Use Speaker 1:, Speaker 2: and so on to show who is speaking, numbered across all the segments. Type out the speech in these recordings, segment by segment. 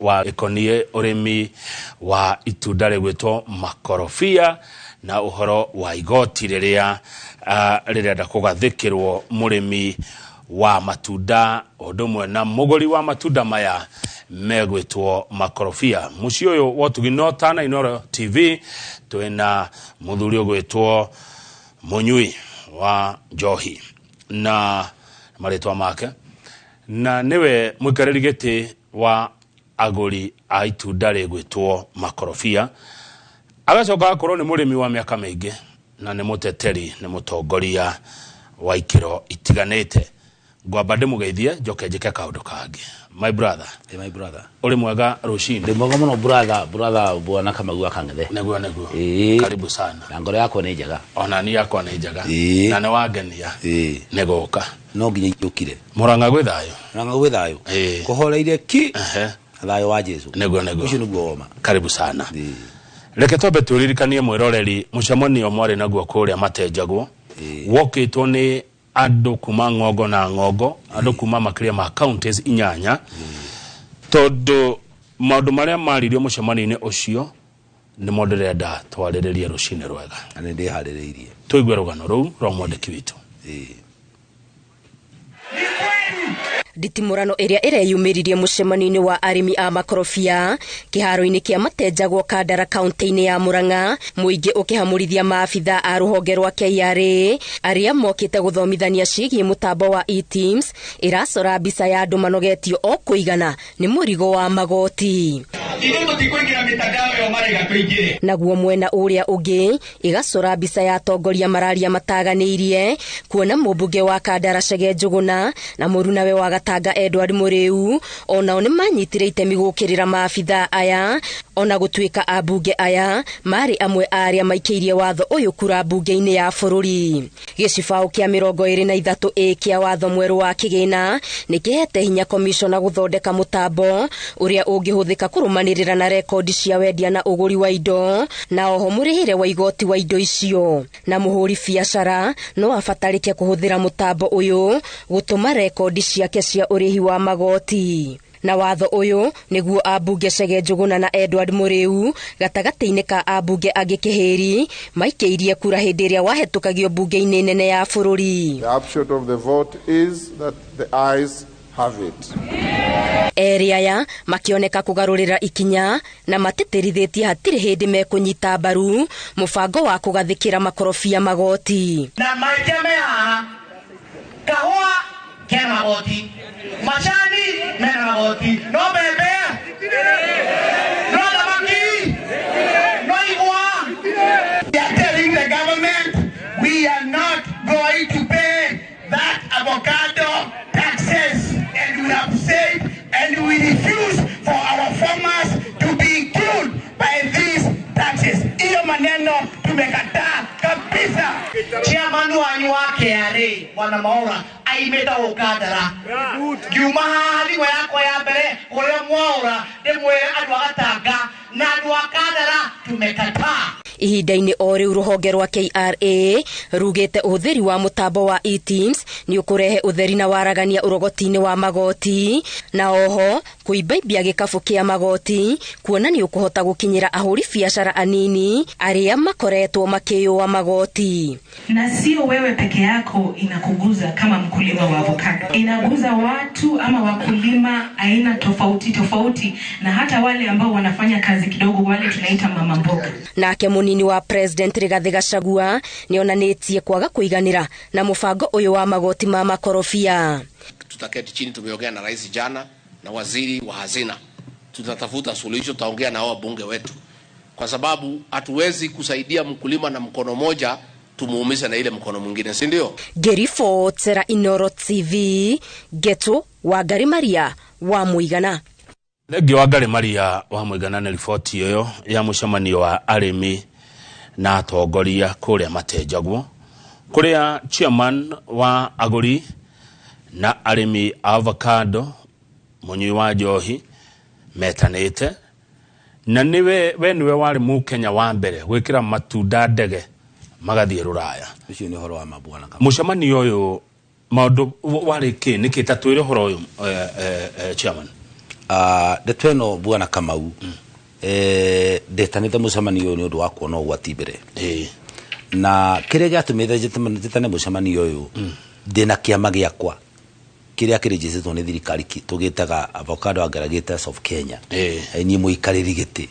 Speaker 1: Wa ĩkoniĩ ũrĩmi wa itunda rĩgwĩtwo makorobia na ũhoro wa igoti rĩrĩa rĩrenda kũgathĩkĩrwo mũrĩmi wa matunda ũndũ ũmwe na mũgũri wa matunda maya megwĩtwo makorobia. Mũciĩ ũyũ wa ũtugi no Tana Inooro TV twĩna mũthuri ũgwĩtwo mũnyui wa njohi na marĩtwa make, na nĩwe mũikarĩri gĩtĩ wa agũri a itunda rĩgwĩtwo makorobia, agacoka agakorwo nĩ mũrĩmi wa mĩaka mĩingĩ na nĩ mũteteri, nĩ mũtongoria wa ikĩro itiganĩte. Ngwamba ndĩmũgeithie, njoke njĩke kaũndũ kangĩ. My brother.
Speaker 2: Hey, my brother.
Speaker 1: Ũrĩ mwega rũcinĩ?
Speaker 2: Ndĩ mwega mũno, brother, brother bwana Kamau wa Kang'ethe.
Speaker 1: Nĩguo.
Speaker 2: Ĩĩ.
Speaker 1: Karibu sana.
Speaker 2: Na ngoro yakwa nĩ njega.
Speaker 1: Ona niĩ yakwa nĩ njega.
Speaker 2: Ĩĩ.
Speaker 1: Na nĩ wangenia.
Speaker 2: Ĩĩ.
Speaker 1: Nĩ gũka.
Speaker 2: No nginya ingĩũkire.
Speaker 1: Mũrang'a gwĩ thayũ?
Speaker 2: Mũrang'a gwĩ thayũ.
Speaker 1: Ĩĩ.
Speaker 2: Kũhoreire ki.
Speaker 1: Ehe.
Speaker 2: Thayũ wa Jesu.
Speaker 1: Nĩguo.
Speaker 2: Ũcio nĩguo woma.
Speaker 1: Karibu sana.
Speaker 2: Ĩĩ.
Speaker 1: Reke twambe twĩririkanie mwĩroreri mũcemanio mwarĩ naguo kũrĩa Matenjagwo.
Speaker 2: Ĩĩ.
Speaker 1: Wokĩtwo nĩ andũ kuma ng'ongo na ng'ongo, andũ kuma makĩria ma counties 8, tondũ maũndũ marĩa maririo mũcemanio-inĩ ũcio nĩmo ndĩrenda twarĩrĩrie rũcinĩ rwega.
Speaker 2: Na nĩ ndĩharĩrĩirie.
Speaker 1: Tũigue rũgano rũu rwa mwandĩki witũ.
Speaker 2: Ĩĩ.
Speaker 3: Nditimũrano ĩrĩa ĩreyumĩririe mũcemanio-inĩ wa arĩmi a makorobia kĩharo-inĩ kĩa Matenjagwo Kandara kaunti-inĩ ya Murang'a, mũingĩ ũkĩhamũrithia maabitha a rũhonge rwa KRA arĩa mokĩte gũthomithania ciĩgiĩ mũtambo wa eTIMS ĩracora mbica ya andũ manogetio o kũigana nĩ mũrigo wa magoti.
Speaker 4: Ithuĩ tũtikũingĩra mĩtandao ĩyo maraiga tũingĩre.
Speaker 3: Naguo mwena ũrĩa ũngĩ ĩgacora mbica ya atongoria mararia mataganĩirie, kuona mũmbunge wa Kandara Chege Njũgũna na mũrunawe wa Gatanga Edward Mũrĩu onao nĩ manyitire itemi gũkĩrĩra maabitha aya, ona gũtuĩka ambunge aya marĩ amwe a arĩa maikĩirie watho ũyũ kura mbunge-inĩ ya bũrũri. Gĩcibaũ kĩa 23 A kĩa watho mwerũ wa kĩgĩna nĩ kĩhete hinya komishona gũthondeka mũtambo ũrĩa ũngĩhũthĩka kũrũmanĩrĩra na rekondi cia wendia na ũgũri wa indo, na oho mũrĩhĩre wa igoti wa indo icio. Na mũhũri biacara no abatarĩke kũhũthĩra mũtambo ũyũ gũtũma rekondi ciake cia ũrĩhi wa magoti. Na watho ũyũ nĩguo ambunge Chege Njũgũna na Edward Mũrĩu gatagatĩ-inĩ ka ambunge angĩ kĩhĩri maikĩirie kura hĩndĩ ĩrĩa wahetũkagio mbunge-inĩ nene ya bũrũri.
Speaker 5: The upshot of the vote is that the ayes have it.
Speaker 3: Erĩ aya makĩoneka kũgarũrĩra ikinya na matĩtĩrithĩtie hatirĩ hĩndĩ mekũnyita mbaru mũbango wa kũgathĩkĩra makorobia magoti.
Speaker 4: Na maingĩ me haha, kahũa kena magoti, macani mena magoti, no mbembe, no thamaki, no igwa. We are telling the government we are not going to pay that avocado taxes, and we have said and we refuse for our farmers to be killed by these taxes. Hiyo maneno tumekataa kabisa. Chairman wanyu wa KRA Bwana Mwaura aimĩte Ũkandara. Ngiuma haha thimũ yakwa ya mbere ũrĩa Mwaura ndĩmwĩre andũ a Gatanga na andũ a Kandara tumekataa.
Speaker 3: Ihinda-inĩ o rĩu rũhonge rwa KRA rugĩte ũhũthĩri wa mũtambo wa eTIMS nĩ ũkũrehe ũtheri na waragania ũrogoti-inĩ wa magoti, na oho kũimbaimbia gĩkabũ kĩa magoti kuona nĩ ũkũhota gũkinyĩra ahũri biacara anini arĩa makoretwo makĩyũa magoti.
Speaker 6: Na sio wewe peke yako inakuguza kama mkulima wa avocado, inaguza watu ama wakulima aina tofauti tofauti, na hata wale ambao wanafanya kazi kidogo, wale tunaita mama mboga.
Speaker 3: Nake munini wa President Rigathi Gachagua nĩonanĩtie kwaga kũiganĩra na mũbango ũyũ wa magoti ma makorobia.
Speaker 7: Tutaketi chini, tumeongea na rais jana na waziri wa hazina, tutatafuta suluhisho, tutaongea na hao wabunge wetu, kwa sababu hatuwezi kusaidia mkulima na mkono moja tumuumize na ile mkono mwingine, si ndio?
Speaker 3: Ngĩribotera Inooro TV, Getu Wangari Maria wa Mũigana.
Speaker 1: Thengiũ Wangari Maria wa Mũigana nĩ riboti ĩyo ya mũcemanio wa arĩmi na atongoria kũrĩa Matenjagwo, kũrĩa chairman wa agũri na arĩmi a avocado mũnyui wa njohi metanĩte, na niwe we niwe warĩ mũkenya wa mbere gwĩkĩra matunda ndege magathiĩ Rũraya.
Speaker 2: Ũcio nĩ ũhoro wa ma bwana Kamau.
Speaker 1: Mũcemanio ũyũ maũndũ warĩ kĩ? Nĩkĩ? Ta twĩre ũhoro ũyũ, chairman.
Speaker 2: Ndeto ĩno bwana Kamau, ndetanĩte mũcemanio ũyũ nĩ ũndũ wa kuona ũgwati mbere. Na kĩrĩa gĩatũmĩte njĩtane mũcemanio ũyũ, ndĩna kĩama gĩakwa kĩrĩa kĩrĩnjĩcĩtwo nĩ thirikari tũgĩtaga Avocado Aggregators of Kenya. Niĩ mũikarĩri gĩtĩ.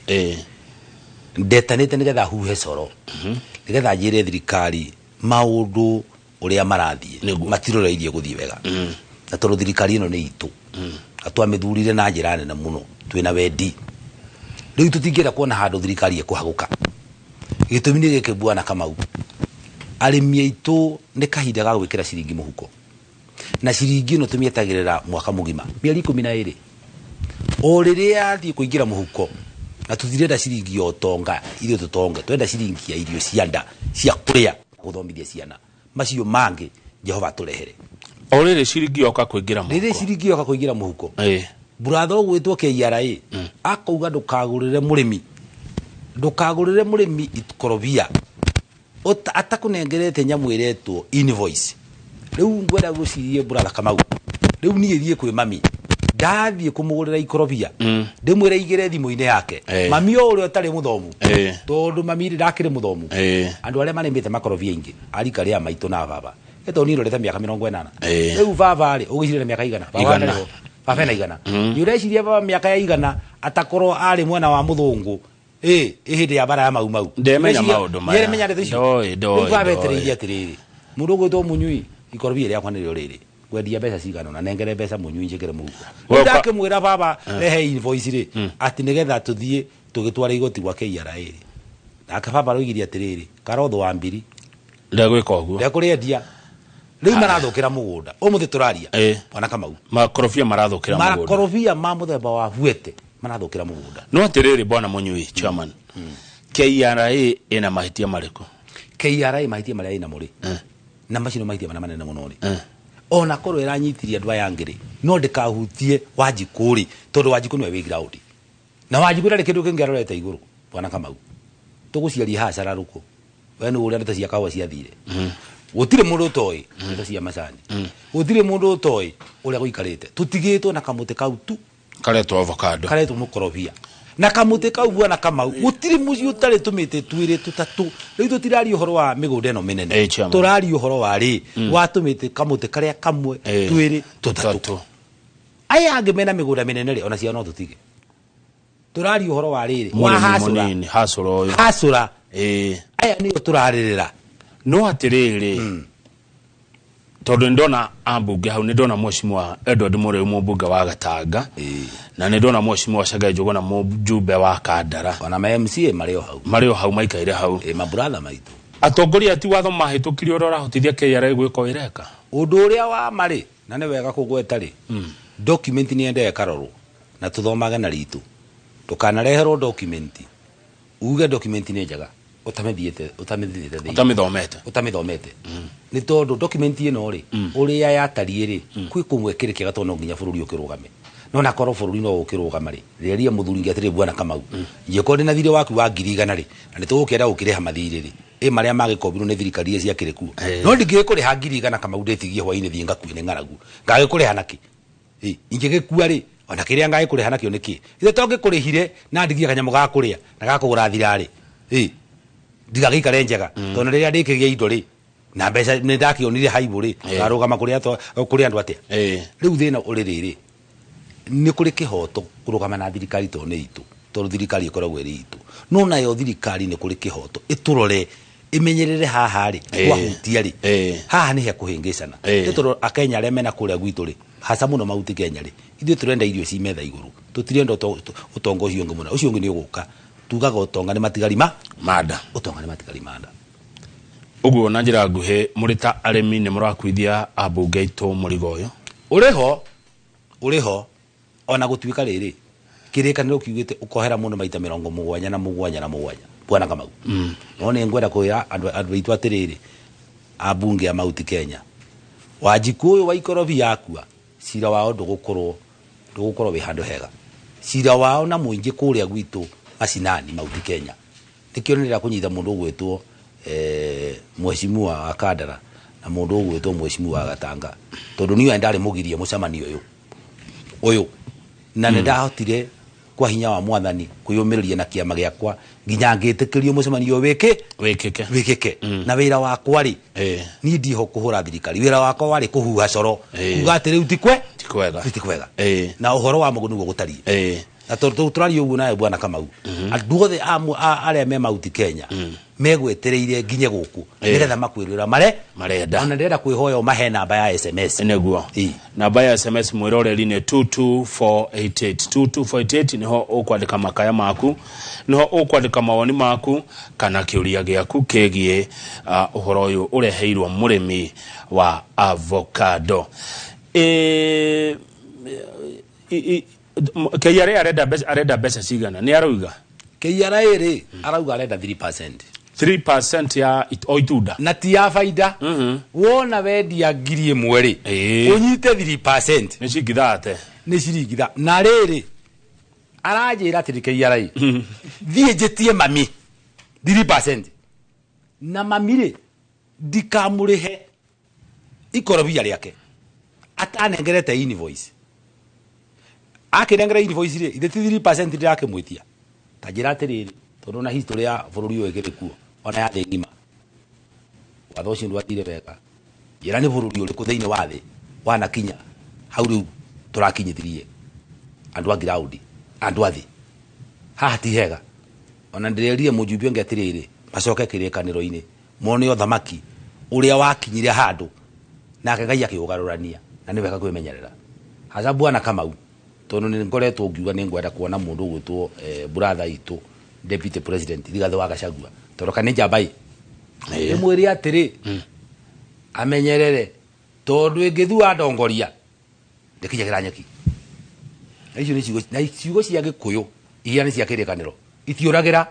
Speaker 2: Ndetanĩte nĩgetha huhe coro, nĩgetha njĩre thirikari maũndũ ũrĩa marathiĩ matiroreirie gũthiĩ wega. Na tondũ thirikari ĩno nĩ itũ na twamĩthurire na njĩra nene mũno, twĩna wendi, rĩu tũtingĩenda kuona handũ thirikari ĩkũhagũka. Gĩtũmi nĩ gĩkĩ bwana Kamau, arĩmi aitũ nĩ kahinda ga gwĩkĩra ciringi mũhuko, na ciringi ĩno tũmĩetagĩrĩra mwaka mũgima, mĩeri 12, o rĩrĩa athiĩ kũingĩra mũhuko. Na tũtirenda ciringi ya ũtonga ithuĩ tũtonge, twenda ciringi ya irio cia nda cia kũrĩa na gũthomithia ciana, macio mangĩ Jehova atũrehere.
Speaker 1: O rĩrĩ ciringi yoka kũingĩra mũhuko,
Speaker 2: rĩrĩ ciringi yoka kũingĩra mũhuko, buratha ũgwĩtwo KRA akauga ndũkagũrĩre mũrĩmi, ndũkagũrĩre mũrĩmi ikorobia atakũnengerete nyamũ ĩretwo invoice. Rĩu ngwenda gũcirie buratha Kamau, rĩu niĩ thiĩ kwĩ mami, ndathiĩ kũmũgũrĩra ikorobia, ndĩmwĩre igĩre thimũ-inĩ yake. Mami o ũrĩa ũtarĩ mũthomu, tondũ mami rĩ ndakĩrĩ mũthomu. Andũ arĩa marĩmĩte makorobia aingĩ arika rĩa maitũ na baba, ĩtondũ niĩ ndorete mĩaka 80. Rĩu baba rĩ ũgĩcirĩra mĩaka igana, baba
Speaker 1: Igana.
Speaker 2: ndarĩ ho. Baba ena 100. Nĩ ũreciria baba mĩaka ya 100 atakorwo arĩ mwena wa mũthũngũ ĩ hĩndĩ ya bara ya Mau Mau?
Speaker 1: Ndemenya maũndũ maya.
Speaker 2: Nĩaremenya ndeto icio.
Speaker 1: Ndoĩ, ndoĩ,
Speaker 2: Rĩu baba
Speaker 1: ndoĩ.
Speaker 2: etereirie atĩrĩrĩ, mũndũ ũgwĩtwo Mũnyui, ikorobia rĩakwa nĩrĩo rĩrĩ, ngwendia mbeca cigana na nengere mbeca Mũnyui njĩkĩre mũhuko.
Speaker 1: Wewe
Speaker 2: Rĩu ndakĩmwĩra baba rehe invoice rĩ, atĩ nĩgetha tũthiĩ tũgĩtwara igoti gwa KRA rĩ, nake baba aroigirie atĩrĩrĩ, karotho wa mbiri
Speaker 1: Ndegwĩka ũguo.
Speaker 2: Ndekũrĩendia. Rĩu marathũkĩra mũgũnda ũmũthĩ tũraria, bwana Kamau.
Speaker 1: Makorobia marathũkĩra mũgũnda.
Speaker 2: Makorobia ma mũthemba wa Vuete marathũkĩra mũgũnda.
Speaker 1: No atĩrĩrĩ bwana Mũnyui, chairman, KRA ĩna mahĩtia marĩkũ?
Speaker 2: KRA mahĩtia marĩa ĩnamo rĩ, na macio nĩ mahĩtia marĩa manene mũno rĩ, ona korwo ĩranyitirie andũ aya angĩ rĩ, no ndĩkahutie Wanjikũ rĩ, tondũ Wanjikũ nĩwe wĩ ground, na Wanjikũ ndarĩ kĩndũ kĩngĩ arorete igũrũ. Bwana Kamau, tũgũciaria haha cararũkũ, we nĩ ũrĩa ndeto cia kahũa ciathire, gũtirĩ mũndũ ũtoĩ ndeto cia macani, gũtirĩ mũndũ ũtoĩ ũrĩa gũikarĩte. Tũtigĩtwo na kamũtĩ kau tu
Speaker 1: karetwo avocado,
Speaker 2: karetwo mũkorobia, na kamũtĩ kau bwana Kamau gũtirĩ mũciĩ ũtarĩ tũmĩtĩ twĩrĩ tũtatũ. Rĩu tũtiraria ũhoro wa mĩgũnda ĩno mĩnene,
Speaker 1: chairman.
Speaker 2: Tũraria ũhoro wa rĩ wa tũmĩtĩ, kamũtĩ karĩa kamwe, twĩrĩ, tũtatũ. Aya angĩ mena mĩgũnda mĩnene rĩ, ona ciao no tũtige. Tũraria ũhoro wa rĩrĩ wa
Speaker 1: Mũrĩmi
Speaker 2: hacũra.
Speaker 1: mũnini hacũra ũyũ.
Speaker 2: Hacũra aya nĩo tũrarĩrĩra.
Speaker 1: No atĩrĩrĩ, tondũ nĩndona ambunge hau, nĩndona mheshimiwa Edward Mũrĩu, mũmbunge wa Gatanga, na nĩndona mheshimiwa Shagai Njũgũna, mũjumbe wa Kandara,
Speaker 2: ona ma MCA marĩ o hau,
Speaker 1: marĩ o hau maikaire hau.
Speaker 2: Maburatha maitũ.
Speaker 1: Atongoria ti watho mahĩtũkirie ũrĩa ũrahotithia KRA gwĩka o ĩreka.
Speaker 2: Ũndũ ũrĩa wa marĩ na nĩ wega kũgweta rĩ, document nĩ yendaga ĩkarorwo na tũthomage na ritũ, ndũkanareherwo document uge document nĩ njega ũtamĩthiĩte, ũtamĩthiĩte thĩinĩ,
Speaker 1: ũtamĩthomete,
Speaker 2: ũtamĩthomete. Nĩ tondũ document ĩno rĩ, ũrĩa yatariĩ rĩ, kwĩ kũmwe kĩrĩ kĩega tondũ no nginya bũrũri ũkĩrũgame. No nakorwo bũrũri no ũkĩrũgama rĩ, rĩaria mũthuri ngi atĩrĩ, bwana Kamau, ingĩkorwo ndĩna thirĩ waku wa 100,000 rĩ, na nĩtũgũkĩenda gũkĩrĩha mathirĩ rĩ, ĩ marĩa magĩkombirwo nĩ thirikari iria ciakĩrĩ kuo, no ndingĩgĩkũrĩha 100,000 Kamau ndĩtigie hwainĩ thiĩ ngakue nĩ ng'aragu, ngagĩkũrĩha nakĩ? Ingĩgĩkua rĩ, ona kĩrĩa ngagĩkũrĩha nakĩo nĩ kĩ? Ithe to ngĩkũrĩhire na ndigie kanyamũ ga kũrĩa na ga kũgũra thirarĩ, ndigagĩikare njega, tondũ rĩrĩa ndĩkĩgĩa indo rĩ, na mbeca nĩ ndakĩonire haibũ rĩ, ngarũgama kũrĩ andũ atĩa? Rĩu thĩna ũrĩ rĩrĩ, nĩ kũrĩ kĩhoto kũrũgama na thirikari tondũ nĩ itũ, tondũ thirikari ĩkoragwo ĩrĩ itũ, no nayo thirikari nĩ kũrĩ kĩhoto ĩtũrore, ĩmenyerere haha rĩ, twahutia rĩ, haha nĩ hekũhĩngĩcana. Nĩ tondũ akenya arĩa mena kũrĩa gwitũ rĩ, haca mũno Mount Kenya rĩ, ithuĩ tũrenda irio ci metha igũrũ, tũtirenda ũtonga ũcio ũngĩ mũno, ũcio ũngĩ nĩ ũgũka. Tugaga ũtonga nĩ matigari ma
Speaker 1: manda,
Speaker 2: ũtonga nĩ matigari manda.
Speaker 1: Ũguo na njĩra nguhĩ, mũrĩ ta arĩmi nĩ mũrakuithia ambunge aitũ mũrigo ũyũ?
Speaker 2: Ũrĩho, ũrĩho, ona gũtuĩka rĩrĩ kĩrĩkanĩro kiugĩte ũkohera mũndũ maita 77 na 7 bwana Kamau. No nĩ ngwenda kwĩra andũ aitũ atĩrĩrĩ, ambunge a Mount Kenya, Wanjikũ ũyũ wa ikorobi yakua, cira wao ndũgũkorwo wĩ handũ hega. Cira wao na mũingĩ kũrĩa gwitũ macinani Mount Kenya, nĩkĩo nĩndĩra kũnyita mũndũ ũgwĩtwo mheshimiwa wa Kandara na mũndũ ũgwĩtwo mheshimiwa wa Gatanga, tondũ niĩ ndarĩ mũgirie mũcemanio ũyũ. Ũyũ Na nĩ ndahotire kwa hinya wa mwathani kwĩyũmĩrĩria na kĩama gĩakwa nginya ngĩtĩkĩrio mũcemanio wĩkĩ
Speaker 1: wĩkĩke.
Speaker 2: Wĩkĩke. Na wĩra wakwa rĩ, niĩ ndiho kũhũra thirikari, wĩra wakwa warĩ kũhuha coro, kuga atĩ rĩu ti kwe
Speaker 1: Ti kwega.
Speaker 2: Ti kwega. Na ũhoro wa mũgũ nĩguo gũtariĩ. Na tondũ tũraria ũguo nawe bwana Kamau, andũ othe arĩa me Mount Kenya megwetereire nginye gũkũ nĩgetha makwĩrĩra mare
Speaker 1: Marenda.
Speaker 2: Ona ndĩrenda kwĩhoya ũmahe namba ya SMS.
Speaker 1: Nĩguo.
Speaker 2: Ĩĩ.
Speaker 1: Namba ya SMS mwĩroreri nĩ 22488, 22488. Niho ũkwandĩka makaya maku, niho ũkwandĩka mawoni maku kana kĩũria gĩaku kĩgiĩ ũhoro ũyũ ũreheirwo mũrĩmi wa avocado. KRA arenda mbeca, arenda mbeca cigana nĩ arauga?
Speaker 2: KRA rĩ, arauga arenda 3%.
Speaker 1: 3% ya o itunda.
Speaker 2: Na ti ya baida. Wona wendia 1000 rĩ, ũnyite 3%.
Speaker 1: Nĩ ciringi 30.
Speaker 2: Nĩ ciringi na rĩrĩ aranjĩra atĩrĩ KRA, thiĩ njĩtie mami 3%, na mami rĩ ndikamũrĩhe ikorobia rĩake atanengerete invoice. Akĩnengera invoice rĩ, ithe ti 3% ndĩrakĩmwĩtia. Ta njĩra atĩrĩrĩ, tondũ na history ya bũrũri ũyũ ĩkĩrĩ kuo ona ya thĩ ng'ima, watho ũcio ndwathire wega. Njĩra nĩ bũrũri ũrĩkũ thĩinĩ wa thĩ wanakinya hau rĩu tũrakinyithirie andũ a ground, andũ a thĩ? Haha ti hega. Ona ndĩrerire mũjumbe ũngĩ atĩrĩrĩ, macoke kĩrĩkanĩro-inĩ mone ũthamaki ũrĩa wakinyire handũ nake Ngai akĩũgarũrania, na nĩ wega kwĩmenyerera haca bwana Kamau, tondũ nĩ ngoretwo ngiuga nĩ ngwenda kuona mũndũ ũgwĩtwo brother itũ deputy president Rigathĩ wa Gachagua, tondũ kana nĩ njamba ĩ ndĩmwĩre atĩrĩ amenyerere, tondũ ĩngĩthua ndongoria ndĩkinyagĩra nyeki. Na icio nĩ ciugo, na ciugo cia Gĩkũyũ iria nĩ cia kĩrĩkanĩro, itiũragĩra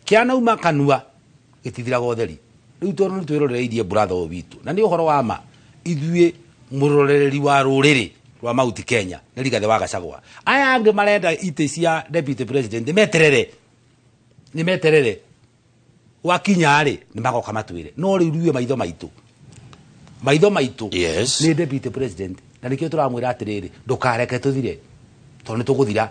Speaker 2: kĩanauma kanua gĩtithiraga ũtheri. Rĩu tondũ nĩ twĩrorereirie brother ũyũ witũ, na nĩ ũhoro wa ma, ithuĩ mũrorereri wa rũrĩrĩ rwa Mount Kenya nĩ Rigathĩ wa Gachagua. Aya angĩ marenda itĩ cia deputy president meterere, nĩ meterere gwakinya rĩ nĩ magoka matwĩre. No rĩu ithuĩ maitho maitũ, maitho maitũ nĩ deputy president, na nĩkĩo tũramwĩra atĩrĩrĩ, ndũkareke tũthire, tondũ nĩ tũgũthira.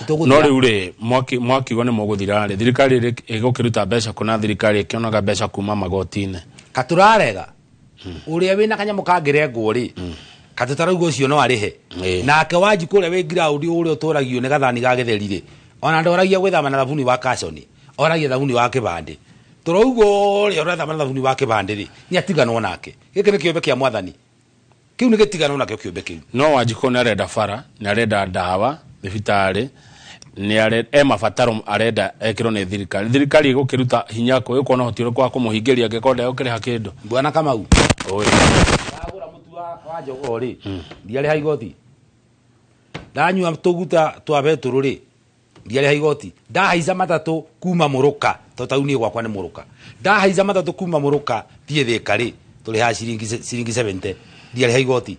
Speaker 2: Nĩ tũgũthira.
Speaker 1: No rĩu rĩ, mwakiuga nĩ mũgũthira rĩ, thirikari ĩgũkĩruta mbeca kũna thirikari ĩkĩonaga mbeca kuma magoti-inĩ?
Speaker 2: Katũrarega ũrĩa wĩna kanyamũ kangĩrengwo rĩ, katũtarauga ũcio no arĩhe. Nake Wanjikũ ũrĩa wĩ ground, ũrĩa ũtũragio nĩ gathani ga gĩtheri rĩ, ona ndoragia gwĩthamba na thabuni wa kaconi, oragia thabuni wa kĩbandĩ. Tũrauga ũrĩa ũrethamba na thabuni wa kĩbandĩ rĩ, nĩ atiganwo nake. Gĩkĩ nĩ kĩũmbe kĩa mwathani, kĩu nĩ gĩtiganwo nakĩo kĩũmbe kĩu.
Speaker 1: No Wanjikũ nĩ arenda bara, nĩ arenda ndawa thibitarĩ, nĩ e mabataro arenda ekĩrwo nĩ thirikari. Thirikari ĩgũkĩruta hinya kũ ĩkuona ũhoti ũrĩkũ wa kũmũhingĩria angĩkorwo ndegũkĩrĩha kĩndũ?
Speaker 2: Bwana Kamau,
Speaker 1: Oi.
Speaker 2: Ndagũra mũtu wa jogoo rĩ, ndiarĩha igoti. Ndanyua tũguta twa betũrũ rĩ, ndiarĩha igoti. Ndahaica matatũ kuma Mũrũka, tondũ tauni gwakwa nĩ Mũrũka, ndahaica matatũ kuma Mũrũka thiĩ Thĩka rĩ, tũrĩhaga ciringi 70, ndiarĩha igoti.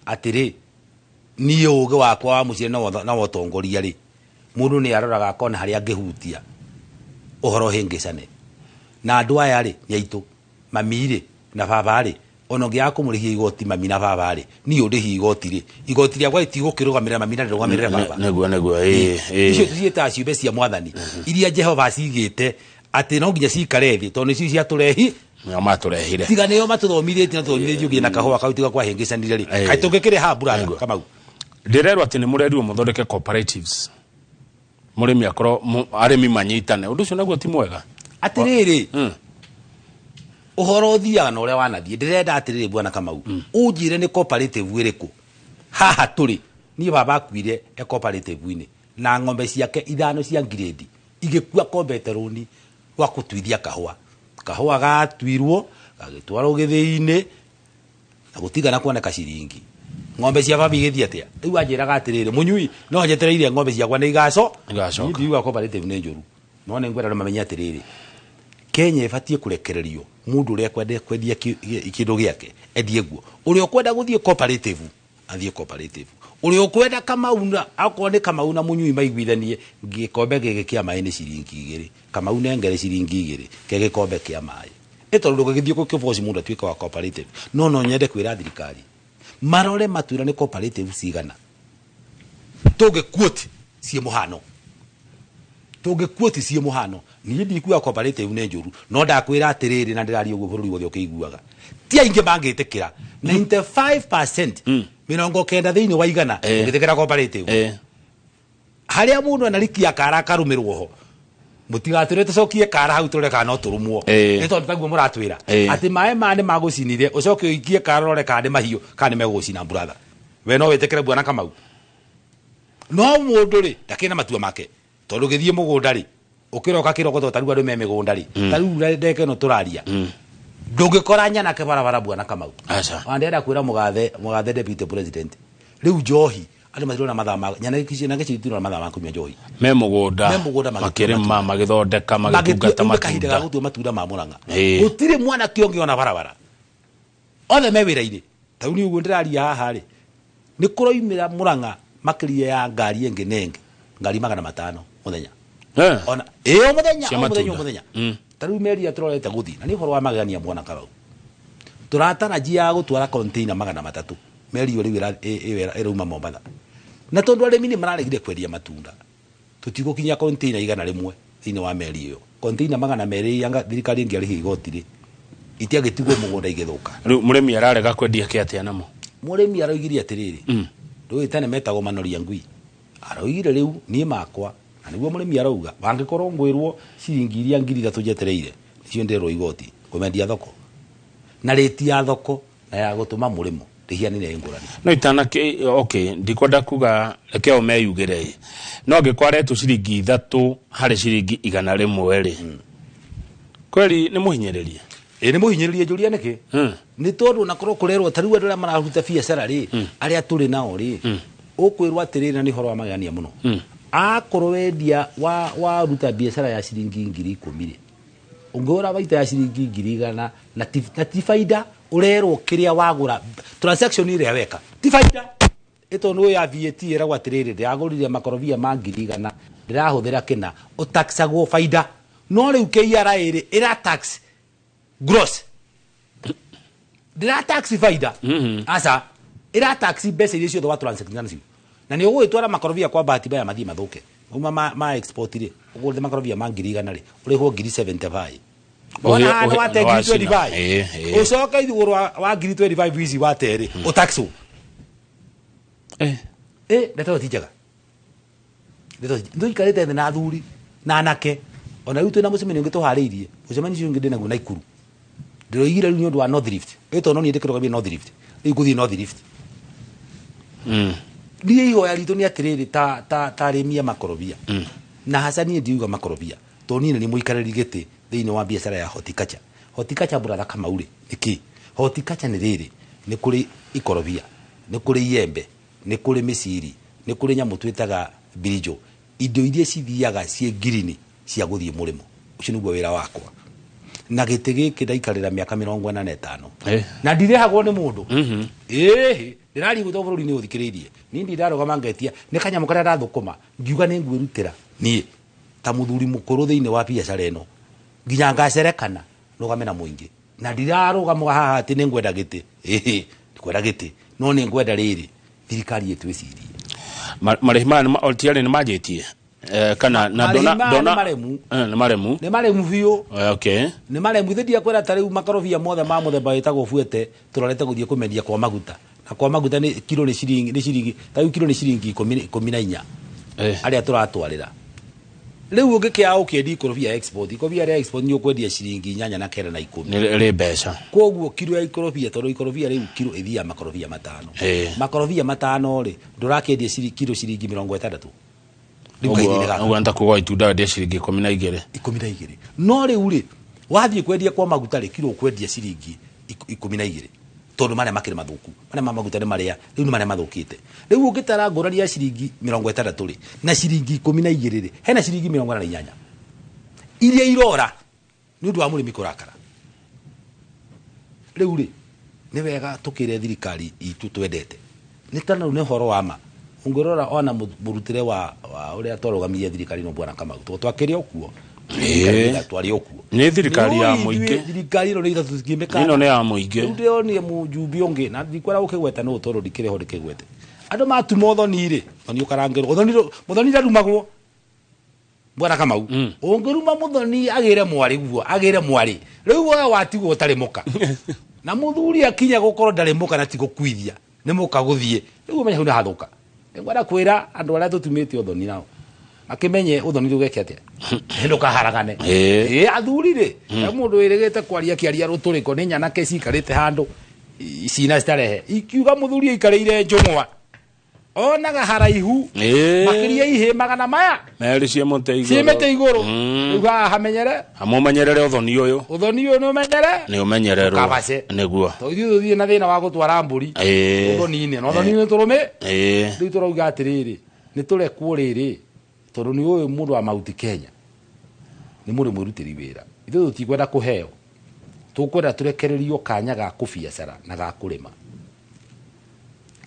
Speaker 2: Atĩrĩ, niĩ ũgĩ wakwa wa mũciĩ na wa ũtongoria rĩ, mũndũ nĩ aroraga akona harĩa angĩhutia ũhoro hĩngĩcane. Na andũ aya rĩ nĩ aitũ, mami rĩ na baba rĩ, ona ũngĩaga kũmũrĩhia igoti mami na baba rĩ, niĩ ũndĩhie igoti rĩ, igoti rĩakwa rĩtigũkĩrũgamĩrĩra mami na rĩrũgamĩrĩre baba.
Speaker 1: Nĩguo, ĩĩ, ĩĩ.
Speaker 2: Icio tũciĩtaga ciũmbe cia mwathani iria Jehova acigĩte atĩ no nginya cikare thĩ, tondũ nĩcio ciatũrehi.
Speaker 1: Nĩo matũrehire.
Speaker 2: Tiga nĩo matũthomithĩtie na tũthomithĩtio nginya na kahũa kau tiga kwahĩngĩcanire rĩ, kaĩ tũngĩkĩrĩha mbura Kamau?
Speaker 1: Ndĩrerwo atĩ nĩ mũrerirwo mũthondeke cooperatives, mũrĩmi akorwo arĩmi manyitane. Ũndũ ũcio naguo ti mwega.
Speaker 2: Atĩrĩrĩ, ũhoro ũthiaga na ũrĩa wanathiĩ. Ndĩrenda atĩrĩrĩ bwana Kamau, ũnjĩre nĩ cooperative ĩrĩkũ haha tũrĩ. Niĩ baba akuire e cooperative-inĩ na ng'ombe ciake ithano cia ngirĩndi igĩkua kombete rũni rwa kũtuithia kahũa. Kahũa gatuirwo gagĩtwarwo gĩthĩi-inĩ na gũtigana kuoneka ciringi. Ng'ombe cia baba igĩthiĩ atĩa? Rĩu anjĩraga atĩrĩrĩ, mũnyui no njetereire ng'ombe ciakwa nĩ igaco.
Speaker 1: Igacoka.
Speaker 2: Niĩ ndiuga cooperative nĩ njũru, no nĩ ngwenda andũ mamenye atĩrĩrĩ, Kenya ĩbatiĩ kũrekererio mũndũ ũrĩa ekwenda kwendia kĩndũ gĩake endie guo. Ũrĩa ũkwenda gũthiĩ cooperative athiĩ cooperative. Ũrĩa ũkwenda Kamau na akorwo nĩ Kamau na mũnyui maiguithanie, gĩkombe gĩkĩ kĩa maĩ nĩ ciringi 2, Kamau nengere ciringi 2 ke gĩkombe kĩa maĩ. Ĩ tondũ ndũngĩgĩthiĩ gũkĩboci mũndũ atuĩke wa cooperative. No no nyende kwĩra thirikari marore matwĩra nĩ cooperative cigana Tũngĩquote ciĩ mũhano, tũngĩquote ciĩ mũhano. Niĩ ndikuga cooperative nĩ njũru, no ndakwĩra atĩrĩrĩ, na ndĩraria ũguo bũrũri wothe ũkĩiguaga, ti aingĩ mangĩtĩkĩra. 95%, 90 thĩinĩ wa 100, ũngĩtĩkĩra cooperative. Harĩa mũndũ anarikia kara akarũmĩrwo ho, mũtigatwĩre tũcokie kara hau tũrore kana no tũrũmwo. Nĩ tondũ taguo mũratwĩra atĩ maĩ maya nĩ magũcinire, ũcoke ũikie kara ũrore kana nĩ mahiũ kana nĩ megũgũcina. Brother, we no wĩtĩkĩre, bwana Kamau? No mũndũ rĩ, ndakĩrĩ na matua make, tondũ gĩthiĩ mũgũnda rĩ, ũkĩroka kĩroko, to tarĩu andũ me mĩgũnda rĩ, tarĩu ndeka ĩno tũraria, ndũngĩkora nyanake barabara, bwana Kamau.
Speaker 1: Aca.
Speaker 2: Ona ndĩrenda kwĩra mũgathe deputy president, rĩu njohi andũ matirona mathaa ma nyanake nyanake itirona mathaa ma kũnyua njohi.
Speaker 1: Me mũgũnda.
Speaker 2: Me mũgũnda magĩtua
Speaker 1: makĩrĩma,
Speaker 2: matunda.
Speaker 1: magĩthondeka, magĩtungata
Speaker 2: Magĩtua kahinda ga
Speaker 1: matunda.
Speaker 2: gũtua matunda ma Mũrang'a, gũtirĩ mwanake ũngĩ ona barabara, othe me wĩra-inĩ. Tarĩu nĩ ũguo ndĩraria haha rĩ, nĩ kũroimĩra Mũrang'a makĩria ya ngari ĩngĩ na ĩngĩ, ngari 500 mũthenya. Ona ĩ o mũthenya.
Speaker 1: Cia
Speaker 2: O mũthenya, o
Speaker 1: matunda.
Speaker 2: mũthenya. Tarĩu meri tũrorete gũthiĩ na nĩ ũhoro wa magegania, mwana Kamau, tũratarajia gũtwara container 300. Meri ĩyo rĩu ĩyo ĩrauma Mombatha, na tondũ arĩmi nĩ mararegire kwendia matunda, tũtigũkinyia container 100 thĩinĩ wa meri ĩyo. Container 200 anga thirikari ĩngĩarĩhia igoti rĩ, itiagĩtigwo mũgũnda igĩthũka.
Speaker 1: Rĩu mũrĩmi ararega kwendia kĩ atĩa namo?
Speaker 2: Mũrĩmi aroigire atĩrĩrĩ, ndũĩ tene metagwo manoria ngui, aroigire rĩu niĩ makwa, na nĩguo mũrĩmi arauga, wangĩkorwo ngwĩrwo ciringi iria 3,000 njetereire nĩcio ndĩrwo igoti, ngũmendia thoko na rĩti ya thoko na ya gũtũma mũrĩmo ndĩhianĩre ngũrani.
Speaker 1: No itana okay, ndikwenda kuga, reke o meyugĩre ĩ, no angĩkorwo aretwo ciringi 3 harĩ ciringi 100 rĩ, kweri nĩ mũhinyĩrĩrie.
Speaker 2: Ĩ nĩ mũhinyĩrĩrie, njũria nĩkĩ? Nĩ tondũ onakorwo kũrerwo ta rĩu andũ arĩa mararuta biacara rĩ, arĩa tũrĩ nao rĩ, ũkwĩrwo atĩrĩrĩ, na nĩ ũhoro wa magegania mũno, akorwo wendia wa waruta biacara ya ciringi 10,000 rĩ, ũngĩgũra baita ya ciringi 100,000 na ti baida, ũrerwo kĩrĩa wagũra, transaction ĩrĩa weka ti baida. Ĩtondũ ya VAT ĩragwo atĩrĩrĩ, ndĩragũrire makorobia ma 100,000, ndĩrahũthĩra kĩna, ũtaxagwo baida. No rĩu KRA rĩ, ĩra tax gross, ndĩra tax baida. Aca, ĩra tax mbeca iria ciothe wa transact nacio, na nĩ ũgũgĩtwara makorobia kwa bahati mbaya mathiĩ mathũke uma ma export rĩ, ũgũrĩte makorobia ma 100,000 rĩ, ũrĩhwo 75,000. Wona haha nĩ wate 25,000.
Speaker 1: Ĩ, ĩ.
Speaker 2: Ũcoke igũrũ wa 25,000 ici wate rĩ, ũtaxwo. Ĩ ndeto ti njega, ndeto ti nĩ thĩ na athuri na anake. Ona rĩu twĩna mũcemanio ũngĩ tũharĩirie, mũcemanio ũcio ũngĩ ndĩnaguo Naikuru, ndĩroigire rĩu nĩ ũndũ wa North Rift, ĩ tondũ no niĩ ndĩkĩrũgamie North Rift, rĩu ngũthiĩ North Rift. Niĩ ihoya ritũ nĩ atĩrĩrĩ, ta arĩmi a makorobia, na haca niĩ ndiuga makorobia tondũ niĩ nĩ niĩ mũikarĩri gĩtĩ thĩinĩ wa biacara ya horticulture. Horticulture, brother Kamau rĩ, nĩ kĩ horticulture? Nĩ rĩrĩ, nĩ kũrĩ ikorobia, nĩ kũrĩ iembe, nĩ kũrĩ mĩciri, nĩ kũrĩ nyamũ twĩtaga birijo, indo iria cithiaga ciĩ ngirini cia gũthiĩ mũrĩmo. Ũcio nĩguo wĩra wakwa, na gĩtĩ gĩkĩ ndaikarĩra mĩaka 45. Na ndirĩhagwo nĩ mũndũ. Ĩhĩ, ndĩraria gwĩtwo bũrũri nĩ ũthikĩrĩirie, niĩ ndirarũgama ngetia nĩ kanyamũ karĩa ndathũkũma, ngiuga nĩ ngwĩrutĩra niĩ ta mũthuri mũkũrũ thĩinĩ wa biacara ĩno nginya ngacerekana rũgame na mũingĩ, na ndirarũgama haha atĩ nĩ ngwenda gĩtĩ. Ĩhĩ, ndikwenda gĩtĩ, no nĩ ngwenda rĩrĩ thirikari ĩtwĩcirie.
Speaker 1: Marĩhi maya tiarĩ nĩ manjĩtie, kana na
Speaker 2: Marĩhi
Speaker 1: ndona
Speaker 2: maya
Speaker 1: ndona
Speaker 2: nĩ maremu.
Speaker 1: Nĩ maremu.
Speaker 2: Nĩ maremu biũ. Nĩ maremu. Ithe ndiakwĩra ta rĩu makorobia mothe ma mũthemba wĩtagwo buete tũrorete gũthiĩ kũmendia kwa maguta, na kwa maguta nĩ kiro nĩ ciringi ta rĩu kiro nĩ ciringi 14 arĩa tũratwarĩra rĩu. Ũngĩkĩaga ũkĩendia ikorobia export, ikorobia rĩa export nĩ ũkwendia ciringi 8 na 9 na 10.
Speaker 1: Nĩ rĩ mbeca.
Speaker 2: Koguo kiro ya ikorobia, tondũ ikorobia rĩu kiro ĩthiaga makorobia 5, makorobia 5 rĩ, ndũrakĩendia kiro ciringi 60 rĩu kahinda-inĩ gaka.
Speaker 1: Ũguo nĩ ta kuga itunda wendia ciringi 12.
Speaker 2: 12. No rĩu rĩ, wathiĩ kwendia kwa maguta rĩ, kiro ũkwendia ciringi 12, tondũ marĩa makĩrĩ mathũku, marĩa ma maguta nĩ marĩa rĩu nĩ marĩa mathũkĩte. Rĩu ũngĩtara ngũrani ya ciringi 60 rĩ na ciringi 12 rĩ, hena ciringi 48 iria irora nĩ ũndũ wa mũrĩmi kũrakara. Rĩu rĩ, nĩ wega tũkĩre thirikari itũ twendete nĩ tana rĩu nĩ ũhoro wa ma. Ũngĩrora ona mũrutĩre wa ũrĩa twarũgamirie thirikari no bwana Kamau, tondũ twakĩrĩ o kuo. Thirikari twarĩ o kuo.
Speaker 1: Nĩ thirikari ya
Speaker 2: Nĩ ũĩ
Speaker 1: mũingĩ.
Speaker 2: ithuĩ thirikari ĩno nĩ ithatũ tũtingĩmĩkana.
Speaker 1: Ĩno nĩ ya mũingĩ.
Speaker 2: Rĩu ndĩronire mũjumbe ũngĩ, na ndikwenda gũkĩgweta nũ tondũ ndikĩrĩ ho ndĩkĩgwete. Andũ matuma ũthoni rĩ, ũthoni ũkarangĩrwo. Ũthoni mũthoni ndarumagwo. Bwana Kamau. Ũngĩruma mũthoni agĩre mwarĩ guo, agĩre mwarĩ. Rĩu we watigwo ũtarĩ mũka. Na mũthuri akinya gũkorwo ndarĩ mũka na ti gũkuithia. Nĩ mũka gũthiĩ. Rĩu ũmenye hau nĩ hathũka. Nĩngwenda kwĩra andũ arĩa tũtumĩte ũthoni nao. Makĩmenye ũthoni ndũgeke atĩa. Ndũkaharagane. Ĩĩ athuri rĩ, he mũndũ wĩrĩgĩte kwaria kĩaria rũtũrĩko nĩ nyanake cikarĩte handũ cina citarehe. Ikiuga mũthuri aikarĩire njũng'wa. Onaga haraihu makĩria ihĩ magana maya
Speaker 1: merĩ ciĩ mũtĩ igũrũ.
Speaker 2: Ciĩ mĩtĩ igũrũ. Rĩu haha hamenyere.
Speaker 1: Amũmenyerere ũthoni ũyũ.
Speaker 2: Ũthoni ũyũ nĩ ũmenyere.
Speaker 1: Nĩ ũmenyererwo.
Speaker 2: Ndũkabace.
Speaker 1: Nĩguo.
Speaker 2: Tondũ ithuĩ tũthiĩ na thĩna wa gũtwara mbũri. Ũthoni-inĩ. Na ũthoni-inĩ tũrũmĩ. Rĩu tũrauga atĩrĩrĩ, nĩ tũrekwo rĩrĩ, tondũ nĩ ũyũ mũndũ wa Mount Kenya. Nĩ mũndũ mwĩrutĩri wĩra. Ithuĩ tũtikwenda kũheo. Tũkwenda tũrekererio kanya ga kũbiacara na ga kũrĩma.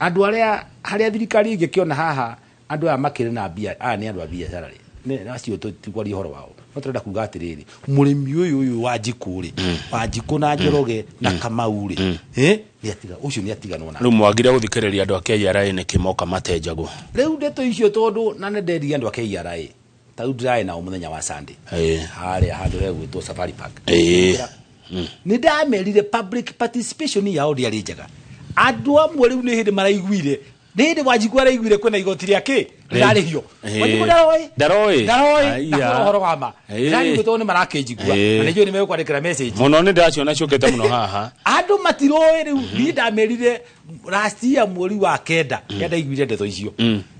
Speaker 2: Andũ arĩa harĩa thirikari ĩngĩkĩona haha andũ aya makĩrĩ na mbia, aya nĩ andũ a biacara rĩ, nĩ acio tũtikwaria ũhoro wao. No tũrenda kuga atĩrĩrĩ, mũrĩmi ũyũ ũyũ wa Njikũ rĩ, wa Njikũ na Njoroge na Kamau rĩ, nĩ atiga, ũcio nĩ atiganwo nake.
Speaker 1: Rĩu mwagire gũthikĩrĩria andũ a KRA nĩkĩ moka matenjagwo?
Speaker 2: Rĩu ndeto icio tondũ na nĩ nderire andũ a KRA, ta rĩu ndĩrarĩ nao mũthenya wa Sunday. Harĩa handũ hegwĩtwo Safari Park. Nĩ ndamerire public participation yao ndĩarĩ njega. Andũ amwe rĩu nĩ hĩndĩ maraiguire, nĩ hĩndĩ Wanjikũ araiguire kwĩna igoti rĩa kĩ? Rĩrarĩhio. Wanjikũ ndaroĩ.
Speaker 1: Ndaroĩ.
Speaker 2: Ndaroĩ.
Speaker 1: Aya.
Speaker 2: Ndakwĩra ũhoro wa ma. Ndĩraigua tondũ nĩ marakĩnjigua. Na nĩ njũĩ nĩ megũkwandĩkĩra message.
Speaker 1: Mũno nĩ ndaciona ciũkĩte mũno haha.
Speaker 2: Andũ matiroĩ rĩu. Niĩ ndamerire last year mweri wa kenda, rĩrĩa ndaiguire ndeto icio.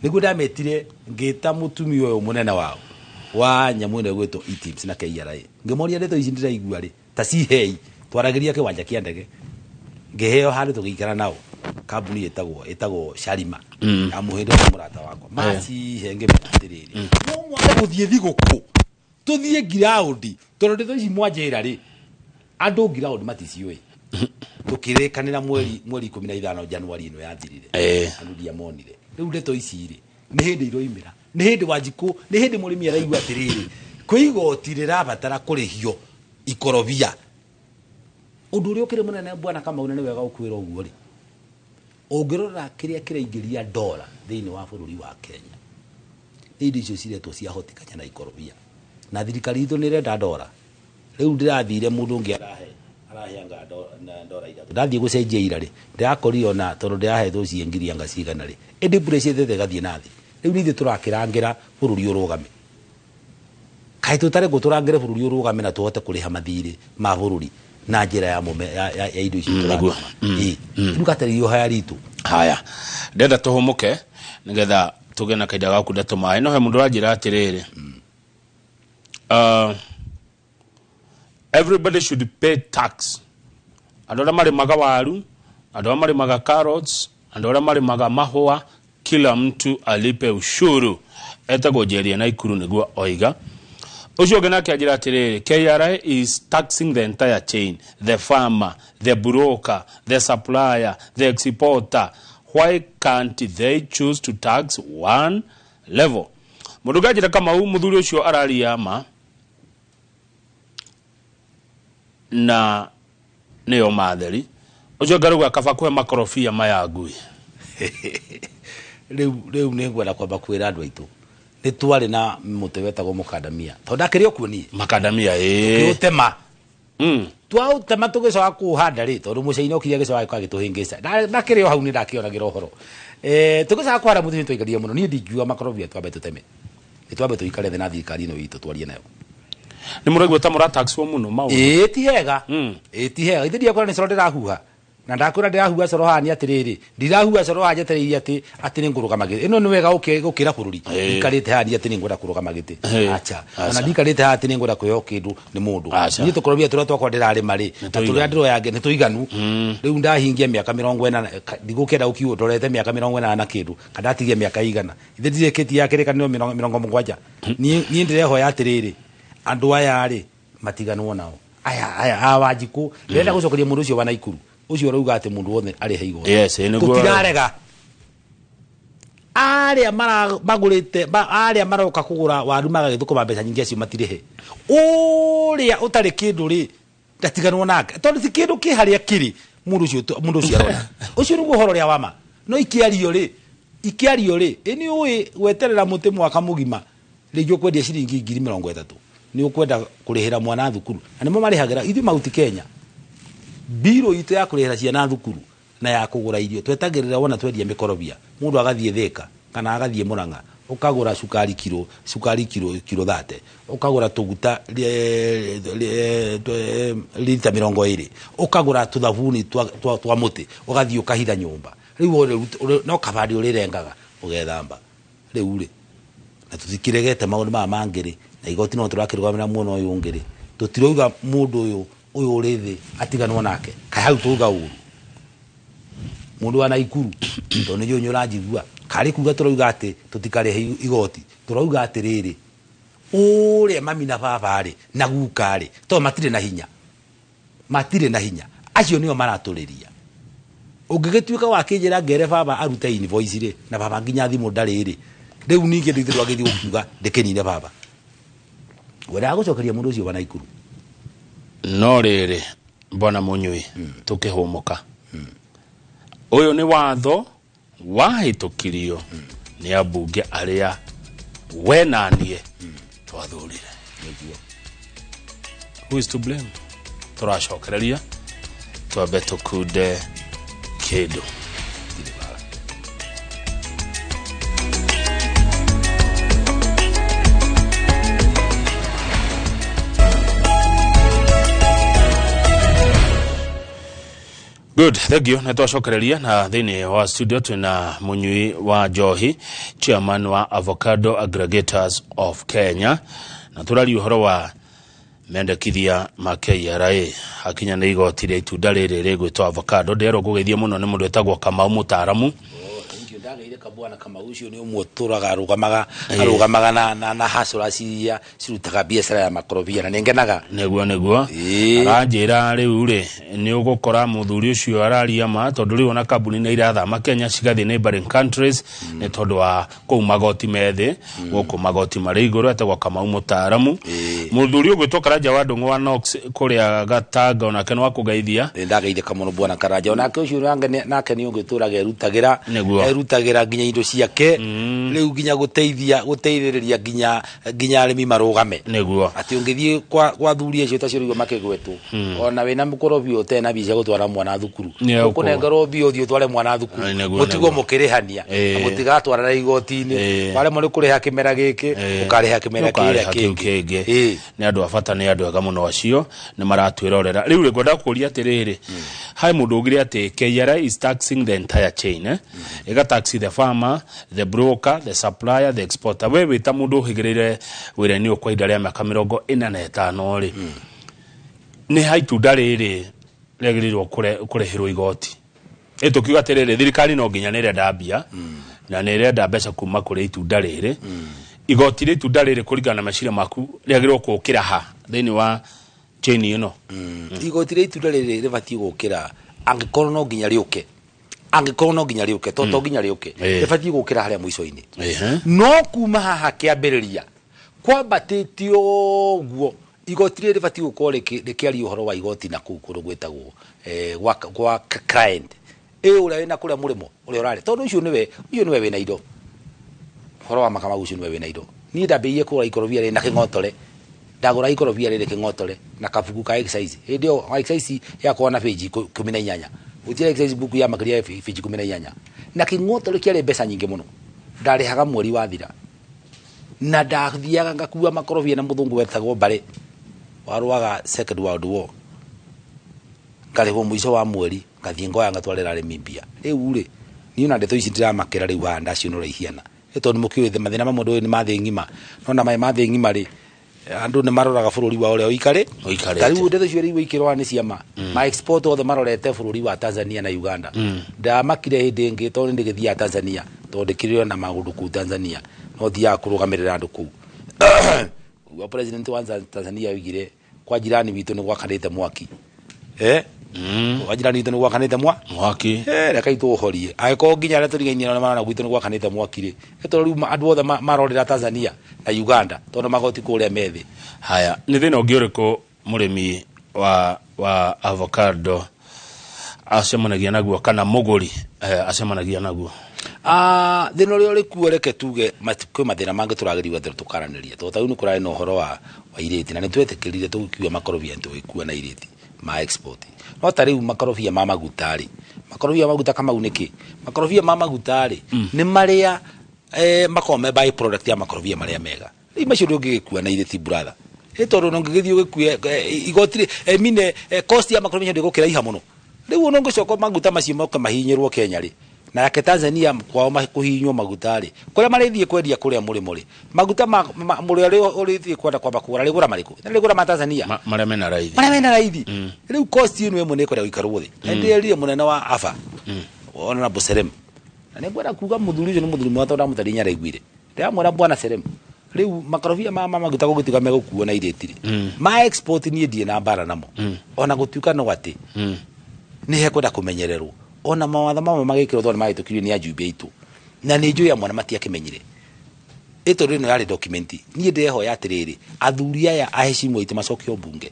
Speaker 2: Nĩguo ndametire ngĩta mũtumia ũyũ mũnene wao wa nyamũ ĩno ĩgwĩtwo eTIMS na KRA. Ngĩmoria ndeto ici ndĩraigua rĩ, ta cihei, twaragĩria kĩwanja kĩa ndege. Ngĩheo handũ tũgĩikara nao. Kambuni ĩtagwo Sharima. Ya mũhĩndĩ wa mũrata wakwa. Macihe ngĩmera atĩrĩrĩ, no mwage gũthiĩ thigũkũ, tũthiĩ ngiraũndi, tondũ ndeto ici mwanjĩra rĩ, andũ ngiraũndi maticiũĩ. Tũkĩrĩkanĩra mweri 15 Januari ĩno yathirire. Andũ ndiamonire. Rĩu ndeto ici rĩ, nĩ hĩndĩ iroimĩra. Nĩ hĩndĩ Wanjikũ, nĩ hĩndĩ mũrĩmi araigua atĩrĩrĩ, kwĩ igoti rĩrabatara kũrĩhio ikorobia. Ũndũ ũrĩa ũkĩrĩ mũnene Bwana Kamau, na nĩ wega gũkwĩra ũguo rĩ, ũngĩrora kĩrĩa kĩraingĩria dola thĩinĩ wa bũrũri wa Kenya, nĩ indo icio ciretwo cia horticulture na ikorobia. Na thirikari itũ nĩ ĩrenda dola. Rĩu ndĩrathire mũndũ ũngĩ araheanga dola ithatũ. Ndathiĩ gũcenjia ira rĩ, ndĩrakorire ona tondũ ndĩrahetwo ciĩ ngiri anga cigana rĩ, ĩndĩ depreciate ĩgathiĩ na thĩ. Rĩu nĩ ithuĩ tũrakĩrangĩra bũrũri ũrũgame. Kaĩ tũtarĩ tũrangĩre bũrũri ũrũgame na tũhote kũrĩha mathirĩ ma bũrũri na njĩra ya mũme, ya indo icio
Speaker 1: Nĩguo.
Speaker 2: tũratũma. Rĩu gatarĩrio haya ritũ.
Speaker 1: Haya, ndĩrenda tũhũmũke nĩgetha tũgĩe na kahinda ga gũkunda tũmaĩ. No he mũndũ ũranjĩra atĩrĩrĩ, everybody should pay tax. Andũ arĩa marĩmaga waru, andũ arĩa marĩmaga carrots, andũ arĩa marĩmaga mahũa, kila mtu alipe ushuru. Etagwo Njeria na Ikuru nĩguo oiga. Ũcio ũngĩ nake anjĩra atĩrĩrĩ, KRA is taxing the entire chain, the farmer, the broker, the supplier, the exporter. Why can't they choose to tax one level? Mũndũ ũngĩ anjĩra Kamau, mũthuri ũcio araria ma na nĩyo matheri. Ũcio ũngĩ arauga kaba kũhe makorobia maya ngui.
Speaker 2: Rĩu nĩ ngwenda kwamba kwĩra andũ aitũ, nĩ twarĩ na mũtĩ wetagwo mũkandamia. Tondũ ndakĩrĩ o kuo niĩ.
Speaker 1: Makandamia, ĩĩ.
Speaker 2: Tũkĩũtema. Twaũtema tũgĩcoka kũũhanda rĩ, tondũ mũcaina okire agĩcoka agĩũka agĩtũhĩngĩca. Ndakĩrĩ o hau nĩ ndakĩonagĩra ũhoro. Tũgĩcoka kũhanda mũtĩ nĩ twaikarire mũno. Niĩ ndingiuga makorobia twambe tũteme. Nĩ twambe tũikare thĩ na thirikari ĩno itũ twarie nayo.
Speaker 1: Nĩ mũraigua ta mũrataxwo mũno maũndũ?
Speaker 2: Ĩĩ, ti hega. Ĩĩ, ti hega. Ithe ndiakwĩra nĩ coro ndĩrahuha. Na ndakwĩra ndĩrahuha coro haha nĩ atĩrĩrĩ, ndirahuha coro haha njetereire atĩ nĩ ngũrũgama gĩtĩ. Ĩno nĩ wega gũkĩra bũrũri. Ndikarĩte haha nĩ atĩ nĩ ngwenda kũrũgama gĩtĩ. Acha. Ona ndikarĩte haha atĩ nĩ ngwenda kũheo kĩndũ nĩ mũndũ. Niĩ tũkorobia tũrĩa twakwa ndĩrarĩma rĩ, na tũrĩa ndĩroya ngĩ, nĩ tũiganu. Rĩu ndahingia mĩaka mĩrongo ĩnana, ndigũkĩenda gũkiuga ndorete mĩaka mĩrongo ĩnana na kĩndũ, kana ndatigia mĩaka igana. Ithe ndirĩkĩtie ya kĩrĩkanĩro mĩrongo mũgwanja. Niĩ ndĩrehoya atĩrĩrĩ, andũ aya rĩ, matiganwo nao. Aya, aya, a Wanjikũ, ndĩrenda gũcokeria mũndũ ũcio wa Naikuru. Ũcio ũrauga atĩ mũndũ wothe arĩhe igoti.
Speaker 1: Yes, ĩ, nĩguo.
Speaker 2: Tũtirarega. Arĩa magũrĩte, arĩa maroka kũgũra waru magagĩthũkũma mbeca nyingĩ acio matirĩhe. Ũrĩa ũtarĩ kĩndũ rĩ, ndatiganwo nake. Tondũ ti kĩndũ kĩ harĩa kĩrĩ, mũndũ ũcio arona. Ũcio nĩguo ũhoro ũrĩa wa ma. No ikĩario rĩ, Ikiario rĩ, ĩ nĩ ũĩ gweterera mũtĩ mwaka mũgima rĩngĩ ũkwendia ciringi 30,000, nĩ ũkwenda kũrĩhĩra mwana thukuru, na nĩmo marĩhagĩra ithuĩ Mount Kenya mbirũ itũ ya kũrĩhĩra ciana thukuru na ya kũgũra irio. Twetagĩrĩra wona twendia mĩkorobia, mũndũ agathiĩ Thĩka kana agathiĩ Mũrang'a, ũkagũra cukari kiro, cukari kiro kiro 30, ũkagũra tũguta rita 20, ũkagũra tũthabuni twa mũtĩ, ũgathiĩ ũkahitha nyũmba. Rĩu no kabandi ũrĩrengaga ũgethamba. Rĩu rĩ, na tũtikiregete maũndũ maya mangĩ rĩ, na igoti no tũrakĩrũgamĩra mwena ũyũ ũngĩ rĩ, tũtirauga mũndũ ũyũ ũrĩ thĩ atiganwo nake. Kaĩ hau tũuga ũru mũndũ wa Naikuru, tondũ nĩ njũĩ nĩ ũranjigua, karĩ kuga tũrauga atĩ tũtikarĩhe igoti, tũrauga atĩrĩrĩ, ũrĩa mami na baba rĩ na guka rĩ, tondũ matirĩ na hinya, matirĩ na hinya, acio nĩo maratũrĩria. Ũngĩgĩtuĩka wakĩnjĩra ngere baba arute invoice rĩ, na baba nginya thimũ ndarĩ rĩ, rĩu ningĩ ndithĩ ndwagĩthiĩ gũkiuga ndĩkĩnine baba, wendaga gũcokeria mũndũ ũcio wa Naikuru.
Speaker 1: No rĩrĩ, bwana Munyui, tũkĩhũmũka, ũyũ nĩ watho wahĩtũkirio nĩ ambunge arĩa we na niĩ twathurire. Who is to blame? Tũracokereria twambe tũkunde kĩndũ. Good, thank you. Na twacokereria na thĩinĩ wa studio twĩna Munyui wa Njohi, chairman wa Avocado Aggregators of Kenya, na tũraria ũhoro wa mendekithia ma KRA hakinya nĩ igoti rĩa itunda rĩrĩ rĩgwĩtwo avocado. Nderwo ngũgeithie mũno nĩ mũndũ wĩtagwo Kamau mũtaaramu.
Speaker 2: Ndageire kabwana Kamau ũcio nĩ ũmwe ũtũraga arũgamaga na hustler ciria cirutaga biacara ya makorobia, na nĩngenaga.
Speaker 1: Nĩguo aranjĩra rĩu rĩ, nĩ ũgũkora mũthuri ũcio araria ma, tondũ rĩu ona kambuni nĩ irathama Kenya cigathiĩ neighboring countries nĩ tondũ wa kũu magoti methĩ, gũkũ magoti marĩ igũrũ. Etagwo Kamau mũtaaramu. Mũthuri ũgwĩtwo Karanja wa Ndũng'ũ wa Knox kũrĩa Gatanga, onake nĩ wakũgeithia.
Speaker 2: Ndageithĩka mũno bwana Karanja, onake ũcio nake nĩ ũngĩtũraga erutagĩra erutagĩra nginya indo ciake rĩu, nginya gũteithia gũteithĩrĩria nginya arĩmi marũgame.
Speaker 1: Nĩguo
Speaker 2: atĩ ũngĩthiĩ kwa thuri acio tacio rĩu makĩgwetwo, ona wĩna mũkorobia ũtarĩ na mbia cia gũtwara mwana thukuru, ũkũnengerwo mbia ũthiĩ ũtware mwana thukuru, mũtigwo mũkĩrĩhania, mũtigatwarana igoti-inĩ, waremwo nĩ kũrĩha kĩmera gĩkĩ ũkarĩha kĩmera kĩrĩa kĩngĩ.
Speaker 1: Nĩ andũ a bata, nĩ andũ ega mũno acio nĩ maratwĩrorera. Rĩu rĩ, ngwenda kũria atĩrĩrĩ, harĩ mũndũ ugire atĩ KRA is taxing the entire chain, ĩga tax the farmer, the broker, the supplier, the exporter. We wĩta mũndũ ũhĩgĩrĩire wĩra-inĩ ũyũ kwa ihinda rĩa mĩaka 45 rĩ, nĩ ha itunda rĩrĩ rĩagĩrĩirwo kũrĩhĩrwo igoti? Ĩ tũkiuga atĩrĩrĩ, thirikari no nginya nĩ ĩrenda mbia na nĩ ĩrenda mbeca kuma kũrĩ itunda rĩrĩ. Igoti rĩa itunda rĩrĩ kũringana na meciria maku rĩagĩrĩirwo gũkĩra ha thĩinĩ wa chain ĩno?
Speaker 2: Igoti rĩa itunda rĩrĩ rĩbatiĩ gũkĩra, angĩkorwo no nginya rĩũke, angĩkorwo no nginya rĩũke, to nginya rĩũke, rĩbatiĩ gũkĩra harĩa mũico-inĩ. No kuma haha kĩambĩrĩria kwambatĩtio ũguo, igoti rĩrĩ rĩbatiĩ gũkorwo rĩkĩaria ũhoro wa igoti na kũu kũndũ gwĩtagwo gwa client ĩ ũrĩa wĩna kũrĩa mũrĩmo ũrĩa ũrarĩ, tondũ ũcio nĩwe wĩna indo. Ũhoro wa Makamau ũcio nĩwe wĩna indo. Niĩ ndambĩrĩirie kũgũra ikorobia rĩrĩ na kĩng'otore, ndagũra ikorobia rĩrĩ kĩng'otore na kabuku ka exercise. Hĩndĩ ĩyo exercise yakorwo na page 18, gũtirĩ exercise book ya makĩria ya page 18, na kĩng'otore kĩarĩ mbeca nyingĩ mũno, ndarĩhaga mweri wathira, na ndathiaga ngakua makorobia na mũthũngũ wetagwo Mbare warũaga Second World War, ngarĩhwo mũico wa mweri, ngathiĩ ngoya ngatwarĩra arĩmi mbia. Rĩu rĩ, niĩ ona ndeto ici ndĩramakĩra rĩu haha ndacionora ihiana, nĩ tondũ mũkĩũĩ mathĩna mamwe ndũĩ nĩ ma thĩ ng'ima, no na maĩ ma thĩ ng'ima rĩ, andũ nĩ maroraga bũrũri wa ũrĩa ũikarĩte. Ta rĩu ndeto icio rĩu ikĩrora nĩ ciama, ma export othe marorete bũrũri wa Tanzania na Uganda. Ndamakire hĩndĩ ĩngĩ tondũ nĩ ndĩgĩthiaga Tanzania, tondũ ndĩkĩrĩ na maũndũ kũu Tanzania, no thiaga kũrũgamĩrĩra andũ kũu. Wa president wa Tanzania oigire kwa jirani witũ nĩ gwakanĩte mwaki. Kwa jirani witũ nĩ gwakanĩte mwaki, reke itũũhorie. Angĩkorwo nginya arĩa tũrigainie nao marona gwitũ nĩ gwakanĩte mwaki rĩ, tondũ rĩu andũ othe marorera Tanzania na Uganda tondũ magoti kũrĩa methĩ.
Speaker 1: Haya, nĩ thĩna ũngĩ ũrĩkũ mũrĩmi wa avocado acemanagia naguo, kana mũgũri acemanagia naguo?
Speaker 2: Thĩna ũrĩa ũrĩ kuo, reke tuge kwĩ mathĩna mangĩ tũragĩria gwetherwo tũkaranĩria, tondũ ta rĩu nĩ kũrarĩ na ũhoro wa irĩti, na nĩ twetĩkĩrire tũgĩkiuga makorobia tũgĩkua na irĩti ma export. No ta rĩu makorobia ma maguta rĩ, makorobia ma maguta Kamau nĩkĩ? Makorobia ma maguta rĩ, nĩ marĩa makoragwo me by product ya makorobia marĩa mega. Rĩu macio ndũngĩgĩkua na irĩti, brother, ĩ tondũ ndũngĩgĩthiĩ ũgĩkue igoti rĩ, mine cost ya makorobia ndĩgũkĩraiha mũno. Rĩu ona ũngĩcoka maguta macio moke mahinyĩrwo Kenya rĩ, na yake Tanzania kwao kũhihinywo maguta rĩ, kũrĩa marĩthiĩ kwendia kũrĩa mũrĩmo rĩ, maguta ma mũrĩa ũrĩa ũrĩthiĩ kwenda kwamba kũgũra rĩgũra marĩkũ? Na rĩgũra ma Tanzania.
Speaker 1: Marĩa mena raithi.
Speaker 2: Marĩa mena raithi. Rĩu cost ĩno ĩmwe nĩ ĩkwenda gũikarwo thĩ. Na ndĩrerire mũnene wa AFA, Honorable Serem, na nĩ ngwenda kuga mũthuri ũcio nĩ mũthuri mwega, tondũ ndamũtarĩria nĩaraiguire. Ndĩramwĩra, bwana Serem, rĩu makorobia ma maguta gũgĩtuĩka megũkuo na irĩti rĩ, ma export, niĩ ndirĩ na mbara namo, ona gũtuĩka no atĩ nĩ hekwenda kũmenyererwo, ona mawatho mamwe magĩkĩrwo, tondũ nĩ mahĩtũkirio nĩ ajumbe aitũ, na nĩ njũĩ amwe na matiakĩmenyire, ĩ tondũ ĩno yarĩ document. Niĩ ndĩrehoya atĩrĩrĩ, athuri aya aheshimu aitũ macokio bunge,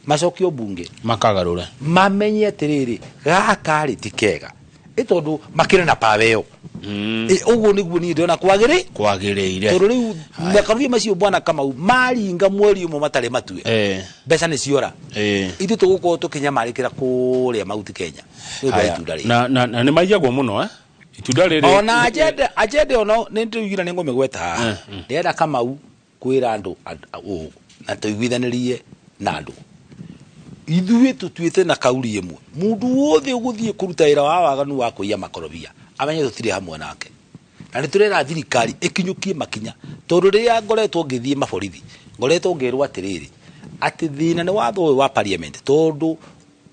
Speaker 2: macokio bunge,
Speaker 1: makagarũre,
Speaker 2: mamenye atĩrĩrĩ, gaka rĩ ti kega, ĩ tondũ makĩrĩ na pawa ĩyo. Ĩ, ũguo nĩguo niĩ ndĩrona kwagĩrĩ
Speaker 1: kwagĩrĩire.
Speaker 2: Tondũ rĩu makorobia macio, bwana Kamau, maringa mweri ũmwe matarĩ matue, mbeca nĩ ciora. Ithuĩ tũgũkorwo tũkĩnyamarĩkĩra kũrĩa Mount Kenya nĩ ũndũ wa
Speaker 1: Haya.
Speaker 2: itunda rĩrĩ.
Speaker 1: Na nĩ maiyagwo mũno, eh? Itunda rĩrĩ.
Speaker 2: Ona agenda ona nĩ ndĩugire nĩ ngũmĩgweta haha. Ndĩrenda, Kamau, kwĩra andũ ũũ na tũiguithanĩrie na andũ. Ithuĩ tũtuĩte na kauri ĩmwe, mũndũ wothe ũgũthiĩ kũruta wĩra wa waganu wa kũiya makorobia amenye tũtirĩ hamwe nake, na nĩ tũrera thirikari ĩkinyũkie makinya, tondũ rĩrĩa ngoretwo ngĩthiĩ maborithi, ngoretwo ngĩrwo atĩrĩrĩ, atĩ thĩna nĩ watho ũyũ wa parliament, tondũ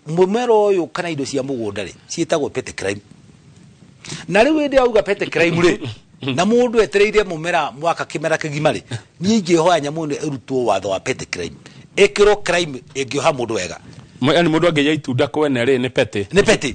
Speaker 2: mũmera ũyũ kana indo cia mũgũnda rĩ, ciĩtagwo petty crime. Na rĩu hĩndĩ yauga petty crime rĩ, na mũndũ etereire mũmera mwaka kĩmera kĩgima rĩ, niĩ ingĩhoya nyamũ ĩno ĩrutwo watho wa petty crime, ĩkĩrwo crime ĩngĩoha mũndũ wega.
Speaker 1: Yani mũndũ angĩiya itunda kwene rĩ, nĩ petty?
Speaker 2: Nĩ petty.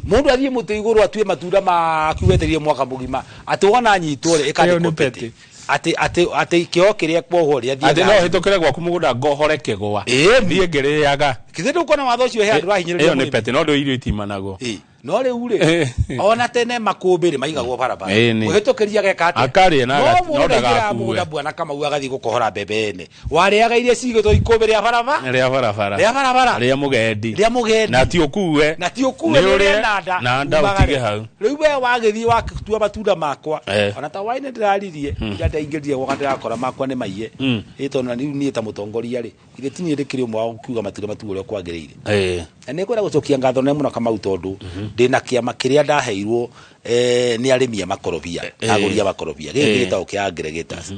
Speaker 2: Mũndũ athiĩ mũtĩ igũrũ atue matunda maku wetereire mwaka mũgima, atĩ wona anyitwo rĩ,
Speaker 1: Ĩyo
Speaker 2: ĩkandĩkwo
Speaker 1: nĩ
Speaker 2: petty,
Speaker 1: petty.
Speaker 2: atĩ kĩoho kĩrĩa kuohwo rĩ,
Speaker 1: atĩ
Speaker 2: athiĩ
Speaker 1: no hĩtũkĩre gwaku mũgũnda ngohore kĩgwa, thiĩ ngĩrĩaga.
Speaker 2: Githĩ ndũkuona watho ũcio he andũ ũrahinyĩrĩria
Speaker 1: Ĩyo nĩ
Speaker 2: mũrĩmi?
Speaker 1: petty, no ndũ irio itimanagwo.
Speaker 2: Ĩ, no rĩu rĩ, ona tene makũmbĩ rĩ maigagwo barabara,
Speaker 1: Ĩ, nĩ.
Speaker 2: mũhĩtũkĩri ageka atĩa?
Speaker 1: Akarĩa na
Speaker 2: no
Speaker 1: no
Speaker 2: mũndũ ndaingĩraga
Speaker 1: ndagakue.
Speaker 2: mũgũnda, bwana Kamau, agathiĩ gũkohora mbembe ene warĩaga iria cigĩtwo ikũmbĩ rĩa barabara,
Speaker 1: rĩa barabara,
Speaker 2: rĩa barabara,
Speaker 1: rĩa mũgendi,
Speaker 2: rĩa mũgendi.
Speaker 1: Na ti ũkue.
Speaker 2: Na ti ũkue.
Speaker 1: Nĩ
Speaker 2: nĩ
Speaker 1: ũrĩe
Speaker 2: ũrĩe na nda.
Speaker 1: Na nda.
Speaker 2: Umagare.
Speaker 1: Ũtige hau.
Speaker 2: Rĩu we wagĩthiĩ watua matunda makwa, ona ta waine ndĩraririe ira, ndaingĩrire gwakwa ndĩrakora makwa nĩ maiye. Ĩ tondũ na rĩu niĩ ta mũtongoria rĩ, ithe ti niĩ ndĩkĩrĩ ũmwe wa kuga matunda matuo ũrĩa kwagĩrĩire. Na nĩ ngwenda gũcokia ngatho nene mũno, Kamau, tondũ ndĩna kĩama kĩrĩa ndaheirwo nĩ arĩmi a makorobia, agũri a makorobia, gĩkĩ gĩtagwo kĩa aggregators.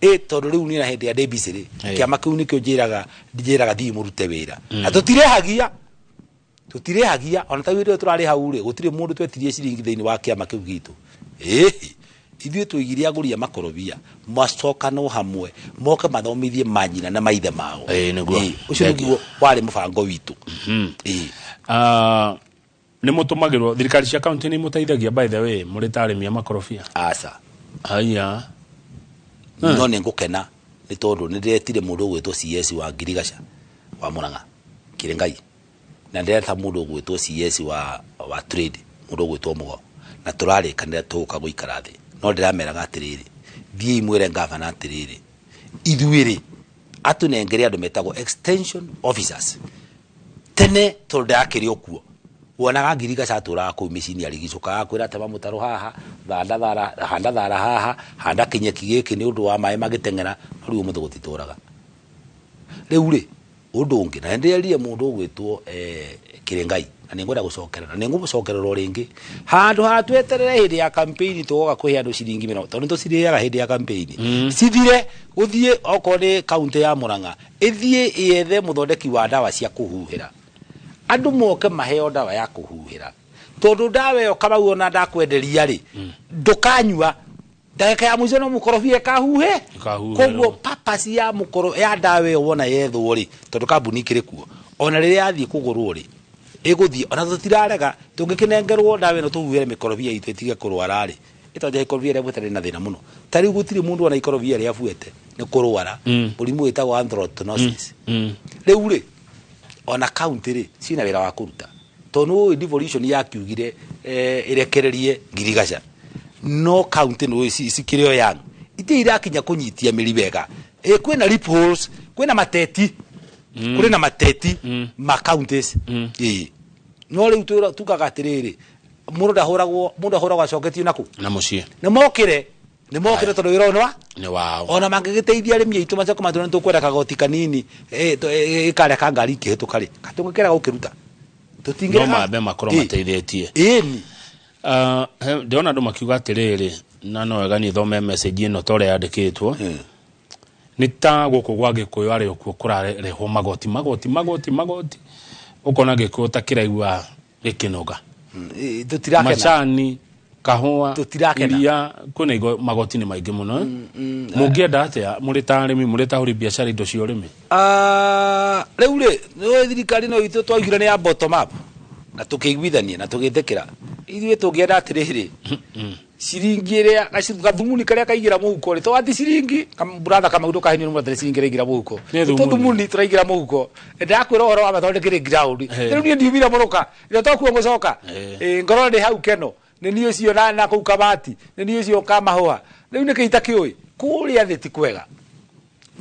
Speaker 2: Ĩ tondũ rĩu niĩ na hĩndĩ ya ndĩ busy rĩ, kĩama kĩu nĩkĩo njĩraga thiĩ mũrute wĩra, na tũtirĩhagia ona ta wĩra ũyũ tũrarĩ hau rĩ, gũtirĩ mũndũ twetirie ciringi thĩinĩ wa kĩama kĩu gitũ. Ĩhĩ, ithuĩ tũigire agũri a makorobia macokanwo hamwe, moke mathomithie manyina na maithe mao.
Speaker 1: Ĩĩ, nĩguo.
Speaker 2: Ĩĩ, ũcio
Speaker 1: Thank you.
Speaker 2: nĩguo warĩ mũbango witũ. Ĩĩ.
Speaker 1: Ah, nĩ mũtũmagĩrwo thirikari cia kaunti nĩ imũteithagia, by the way, mũrĩ ta arĩmi a makorobia?
Speaker 2: Aca.
Speaker 1: Haya.
Speaker 2: No nĩ ngũkena nĩ tondũ nĩ ndĩretire mũndũ ũgwĩtwo CS wa Ngirigaca wa Murang'a Kĩrĩngai, na ndĩreta mũndũ ũgwĩtwo CS wa trade, mũndũ ũgwĩtwo Mũgo, na tũrarĩkanĩra tũgũka gũikara thĩ. No ndĩrameraga atĩrĩrĩ, thiĩi mwĩre ngavana atĩrĩrĩ, ithuĩ rĩ, atũnengere andũ metagwo extension officers. Tene tondũ ndakĩrĩ o kuo, wonaga Ngirigaca atũraga kũu mĩciĩ-inĩ, arigicũkaga kwĩra tema mũtaro haha, thanda thara, handa thara haha, handa kĩnyeki gĩkĩ nĩ ũndũ wa maĩ magĩteng'era. No rĩu ũmũthĩ gũtitũraga. Rĩu rĩ, ũndũ ũngĩ na nĩndĩrerire mũndũ ũgwĩtwo Kĩrĩngai, na nĩngwenda gũcokera na nĩngũmũcokerera o rĩngĩ, handũ ha tweterere hĩndĩ ya campaign tũgoka kũhe andũ ciringi 50, tondũ nĩtũcirĩaga hĩndĩ ya campaign, cithire gũthiĩ okorwo nĩ kaunti ya Murang'a, ĩthiĩ yethe mũthondeki wa ndawa cia kũhuhĩra, andũ moke maheo ndawa ya kũhuhĩra, tondũ ndawa ĩyo, Kamau, ona ndakwenderia rĩ, ndũkanyua, ndagĩka ya mũico no mũkorobia ĩkahuhe.
Speaker 1: Ĩkahuhĩrwo.
Speaker 2: Koguo purpose ya mũkoro ya ndawa ĩyo wona yethwo rĩ, tondũ kambuni ikĩrĩ kuo, ona rĩrĩa yathiĩ kũgũrwo rĩ, ĩgũthiĩ. Ona tũtirarega tũngĩkĩnengerwo ndawa ĩno tũhuhĩre mĩkorobia itũ ĩtige kũrwara rĩ, ĩtonja ikorobia rĩa buete rĩna thĩna mũno. Ta rĩu gũtirĩ mũndũ ona ikorobia rĩa buete nĩ kũrwara mũrimũ wĩtagwo anthracnose. Rĩu rĩ, ona kaunti rĩ, ciĩna wĩra wa kũruta, tondũ nĩ devolution yakiugire ĩrekererie Ngirigaca. No county no cikĩrĩ o young, itirĩ irakinya kũnyitia mĩri wega. Kwĩna loopholes, kwĩna mateti, kũrĩ na mateti ma counties. Ĩĩ, no rĩu tugaga atĩrĩrĩ, mũndũ ndahũragwo, mũndũ ahũragwo acoketio nakũ?
Speaker 1: Na mũciĩ.
Speaker 2: Nĩ mokĩre, nĩ mokĩre, tondũ wĩra ũyũ nĩ wa
Speaker 1: nĩ wao.
Speaker 2: Ona mangĩgĩteithia arĩmi aitũ macoke matwĩre nĩ tũkwenda kagoti kanini, karĩa ka ngari ikĩhĩtũka rĩ, katũngĩkĩrega gũkĩruta.
Speaker 1: No
Speaker 2: Tũtingĩrega.
Speaker 1: Mambe makorwo mateithĩtie.
Speaker 2: Ĩni.
Speaker 1: Ndĩrona andũ makiuga atĩrĩrĩ, na no wega niĩ thome message ĩno ta ũrĩa yandĩkĩtwo. Nĩ ta gũkũ gwa Gĩkũyũ arĩ okuo kũrarehwo magoti, magoti, magoti, magoti, ũkona Gĩkũyũ ta kĩraigua gĩkĩnoga.
Speaker 2: Tũtirakena.
Speaker 1: Macani, kahũa,
Speaker 2: Tũtirakena.
Speaker 1: iria, kwĩna magoti nĩ maingĩ mũno, eh? Mũngĩenda atĩa mũrĩ ta arĩmi, mũrĩ ta ahũri biacara indo cia ũrĩmi?
Speaker 2: Ah, rĩu rĩ, nĩũĩ thirikari no itũ twaugire nĩ ya bottom up na tũkĩiguithania na tũgĩtĩkĩra. Ithuĩ tũngĩenda atĩrĩrĩ, ciringi ĩrĩa gathumuni karĩa kaingĩra mũhuko rĩ, to ati ciringi brother Kamau, ndũkahenio nĩ mũndũ atĩ ciringi ĩraingĩra mũhuko.
Speaker 1: Nĩ
Speaker 2: Nĩ
Speaker 1: thumuni.
Speaker 2: Tũthumuni tũraingĩra mũhuko. Ndakwĩra ũhoro wa mathondekere ground. Rĩu niĩ ndiumire mũrũka rĩo tokuo ngũcoka. Ngorwo ndĩ hau keno nĩ niĩ ũcio na kũu kabati nĩ niĩ ũcio kamahũa. Rĩu nĩkĩ itakĩũĩ kũrĩa thĩ ti kwega,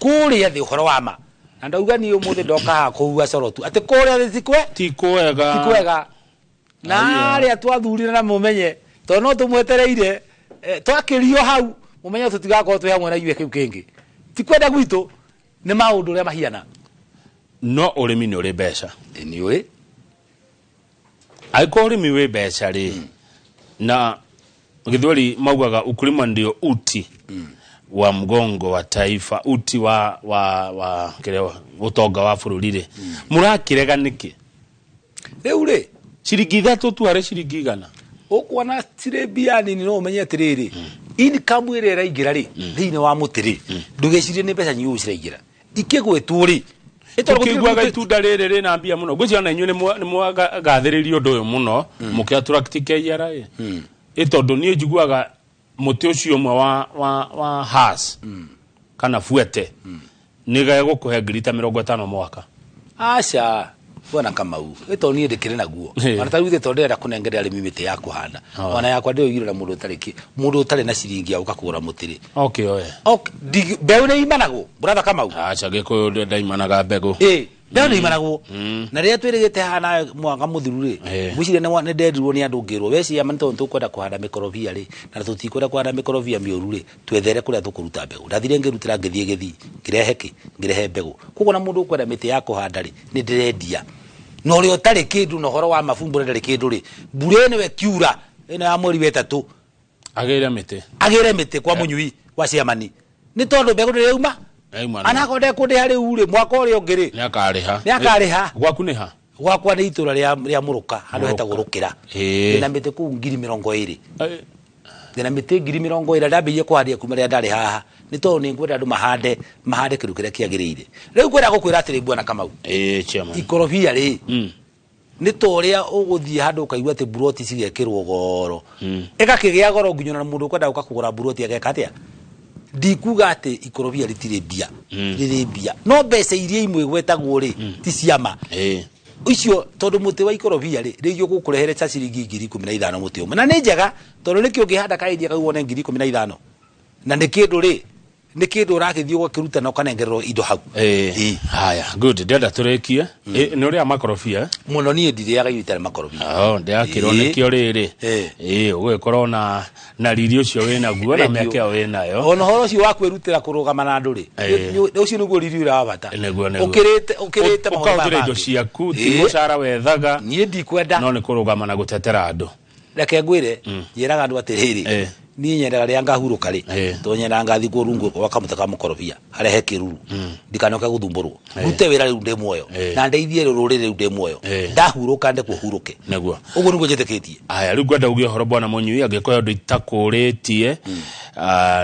Speaker 2: kũrĩa thĩ ũhoro wa ma, na ndauga niĩ ũmũthĩ ndoka haha kũhua coro tu atĩ kũrĩa thĩ ti kwe
Speaker 1: Ti kwega.
Speaker 2: Ti kwega na
Speaker 1: Aya.
Speaker 2: arĩa twathurire na mũmenye tondũ no tũmwetereire, twakĩrio hau mũmenye tũtigakorwo twĩ hamwe na ithuĩ. Kĩu kĩngĩ ti kwenda gwitũ, nĩ maũndũ ũrĩa mahiana.
Speaker 1: No ũrĩmi nĩ ũrĩ mbeca?
Speaker 2: Nĩ ũrĩ.
Speaker 1: Angĩkorwo ũrĩmi wĩ mbeca rĩ, na Gĩthweri maugaga ukulima ndio uti wa mgongo wa taifa, uti wa kĩrĩa ũtonga wa bũrũri rĩ, mũrakĩrega nĩkĩ?
Speaker 2: Rĩu rĩ,
Speaker 1: ciringi 3 tu harĩ ciringi 100.
Speaker 2: Ũkuona cirĩ mbia nini, no ũmenye atĩrĩrĩ, income ĩrĩa ĩraingĩra rĩ thĩinĩ wa mũtĩ rĩ, ndũgecirie nĩ mbeca nyingĩ ciraingĩra ikĩgwĩtwo rĩ. Ĩ tondũ gũtirĩ
Speaker 1: Tũkĩiguaga itunda rĩrĩ rĩna mbia mũno, ngwĩciria ona inyuĩ nĩ mwagathĩrĩria ũndũ ũyũ mũno mũkĩ attract KRA, ĩ tondũ niĩ njiguaga mũtĩ ũcio ũmwe wa has kana fuete nĩ gegũkũhe ngiri ta 50 mwaka.
Speaker 2: Aca, bwana Kamau, ĩto niĩ ndĩkĩrĩ naguo. Ona ta rĩu ithe tondũ ndĩrenda kũnengerera arĩmi mĩtĩ ya kũhanda, ona yakwa ndĩroigire na mũndũ ũtarĩ mũndũ ũtarĩ na ciringi ya gũka kũgũra mũtĩ rĩ.
Speaker 1: Okay, oe.
Speaker 2: Ok, mbeũ nĩ imanagwo, brother Kamau.
Speaker 1: Aca, Gĩkũyũ ndaimanaga mbegũ.
Speaker 2: Ĩ, mbeũ nĩ imanagwo, na rĩrĩa twĩrĩgĩte haha nawe mwaka mũthiru rĩ, ngwĩciria nĩ nderirwo nĩ andũ ngĩrwo we ciama nĩ tondũ tũkwenda kũhanda mĩkorobia rĩ, na tũtikwenda kũhanda mĩkorobia mĩũru rĩ, twethere kũrĩa tũkũruta mbegũ. Ndathire ngĩrutĩra, ngĩthiĩ gĩthii, ngĩrehe kĩ, ngĩrehe mbegũ. Koguo na mũndũ ũkwenda mĩtĩ ya kũhanda rĩ, nĩ ndĩrendia, na ũrĩa ũtarĩ kĩndũ na ũhoro wa mabumbũre ndarĩ kĩndũ rĩ, mbura ĩno ĩkiura ĩno ya mweri wa ĩtatũ,
Speaker 1: Agĩre mĩtĩ.
Speaker 2: Agĩre mĩtĩ kwa mũnyui kwa ciamani, nĩ tondũ mbegũ ndĩrĩ yauma.
Speaker 1: Yauma.
Speaker 2: Anakorwo ndekũndĩha rĩu rĩ, mwaka ũrĩa ũngĩ rĩ,
Speaker 1: nĩ akarĩha.
Speaker 2: Nĩ akarĩha.
Speaker 1: Gwaku nĩ ha?
Speaker 2: Gwakwa nĩ itũra rĩa Mũrũka, handũ hetagwo Rũkĩra. Ndĩna mĩtĩ kũu 20,000. Ndĩna mĩtĩ 20,000. Ndambĩrĩirie kũhandia kuma rĩrĩa ndarĩ haha, nĩ tondũ nĩ ngwenda andũ mahande kĩndũ kĩrĩa kĩagĩrĩire. Rĩu ngwenda gũkwĩra atĩrĩ, bwana Kamau,
Speaker 1: Ĩĩ, chairman.
Speaker 2: ikorobia rĩ, nĩ ta ũrĩa ũgũthiĩ handũ ũkaigua atĩ buroti cigekĩrwo goro, ĩgakĩgĩa goro nginya ona mũndũ ũkwenda gũka kũgũra buroti ageka atĩa. Ndikuga atĩ ikorobia rĩtirĩ mbia, rĩrĩ mbia, no mbeca iria imwe igwetagwo rĩ, ti ciama icio, tondũ mũtĩ wa ikorobia rĩ, rĩngĩ ũgũkũrehere ta ciringi 15,000 mũtĩ ũmwe, na nĩ njega tondũ nĩkĩ ũngĩhanda kaĩria kau wone 15,000, na nĩ kĩndũ rĩ, nĩ kĩndũ ũragĩthiĩ ũgakĩruta na ũkanengererwo indo hau.
Speaker 1: Ĩĩ. Haya, good, ndĩrenda tũrĩkie. Nĩ ũrĩa makorobia, eh?
Speaker 2: Mũno, niĩ ndirĩaga irio itarĩ makorobia.
Speaker 1: Oh, ndĩrakĩrwo nĩkĩo rĩrĩ. Ũgũgĩkorwo na riri ũcio wĩnaguo na
Speaker 2: Thank you.
Speaker 1: mĩaka ĩyo wĩnayo.
Speaker 2: Ona ũhoro ũcio wa kwĩrutĩra kũrũgama na andũ rĩ, ũcio nĩguo riri ũrĩa wa bata.
Speaker 1: Nĩguo.
Speaker 2: Ũkĩrĩte maũndũ maya
Speaker 1: Ũkahũthĩra indo
Speaker 2: mangĩ.
Speaker 1: ciaku, ti mũcara wethaga.
Speaker 2: Niĩ ndikwenda.
Speaker 1: No nĩ kũrũgama na gũtetera andũ.
Speaker 2: Reke ngwĩre, njĩraga andũ atĩrĩrĩ, niĩ nyendaga rĩrĩa ngahurũka rĩ, tondũ nyendaga ngathiĩ kũu rungu rwa kamũtĩ ka mũkorobia harĩa he kĩruru, ndikanoke gũthumbũrwo, rute wĩra rĩu ndĩ muoyo, na ndeithie rũrĩrĩ rĩu ndĩ muoyo. Ndahurũka ndekwo hurũke. Ũguo nĩguo njĩtĩkĩtie.
Speaker 1: Aya, rĩu ngwenda uge ũhoro, bwana Mũnyui, angĩkorwo ũndũ itakũrĩtie,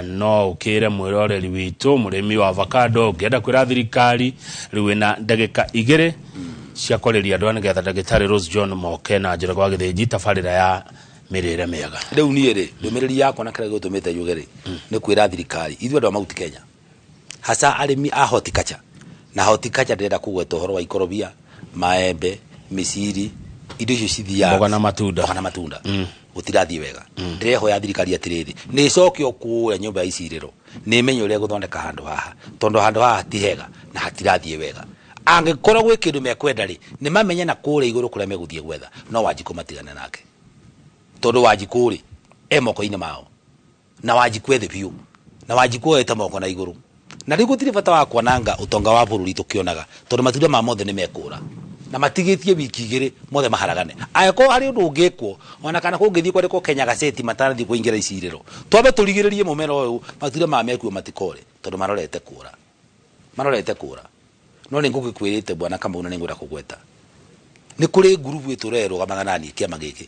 Speaker 1: no ũkĩre mwĩroreri witũ mũrĩmi wa avocado, ũngĩenda kwĩra thirikari, rĩu wĩna ndagĩka 2 cia kwarĩria andũ aya nĩgetha ndagĩtarĩ Rose John moke na njĩra gwa gĩthĩnji tabarĩra ya mĩrĩre mĩega.
Speaker 2: Rĩu niĩ rĩ, ndũmĩrĩri yakwa na kĩrĩa gĩgũtũmĩte njuge rĩ, nĩ kwĩra thirikari, ithuĩ andũ a Mount Kenya, hasa arĩmi a horticulture, na horticulture ndĩrenda kũgweta ũhoro wa ikorobia, maembe, mĩciri, indo icio cithiaga
Speaker 1: Mboga na matunda.
Speaker 2: Mboga na matunda. Gũtirathiĩ wega. Ndĩrehoya thirikari atĩrĩrĩ, nĩ ĩcoke o kũrĩa nyũmba ya icirĩro, nĩ ĩmenye ũrĩa ĩgũthondeka handũ haha, tondũ handũ haha ti hega na hatirathiĩ wega. Angĩkorwo gwĩ kĩndũ mekwenda rĩ, nĩ mamenye na kũrĩa igũrũ kũrĩa megũthiĩ gwetha, no Wanjikũ matigane nake, tondũ Wanjikũ rĩ, e moko-inĩ mao, na Wanjikũ ethĩ biũ, na Wanjikũ oete moko na igũrũ, na rĩu gũtirĩ bata wa kwananga ũtonga wa bũrũri tũkĩonaga, tondũ matunda ma mothe nĩ mekũra na matigĩtie wiki 2 mothe maharagane. Angĩkorwo harĩ ũndũ ũngĩkwo, ona kana kũngĩthiĩ kwandĩkwo Kenya gaceti matanathiĩ kũingĩra icirĩro, twambe tũrigĩrĩrie mũmera ũyũ, matunda ma mekuo matikore, tondũ marorete kũra, marorete kũra. No nĩ ngũgĩkwĩrĩte, bwana Kamau, na nĩ ngwenda kũgweta nĩ kũrĩ ngurubu ĩtũra ĩrũgamaga naniĩ, kĩama gĩkĩ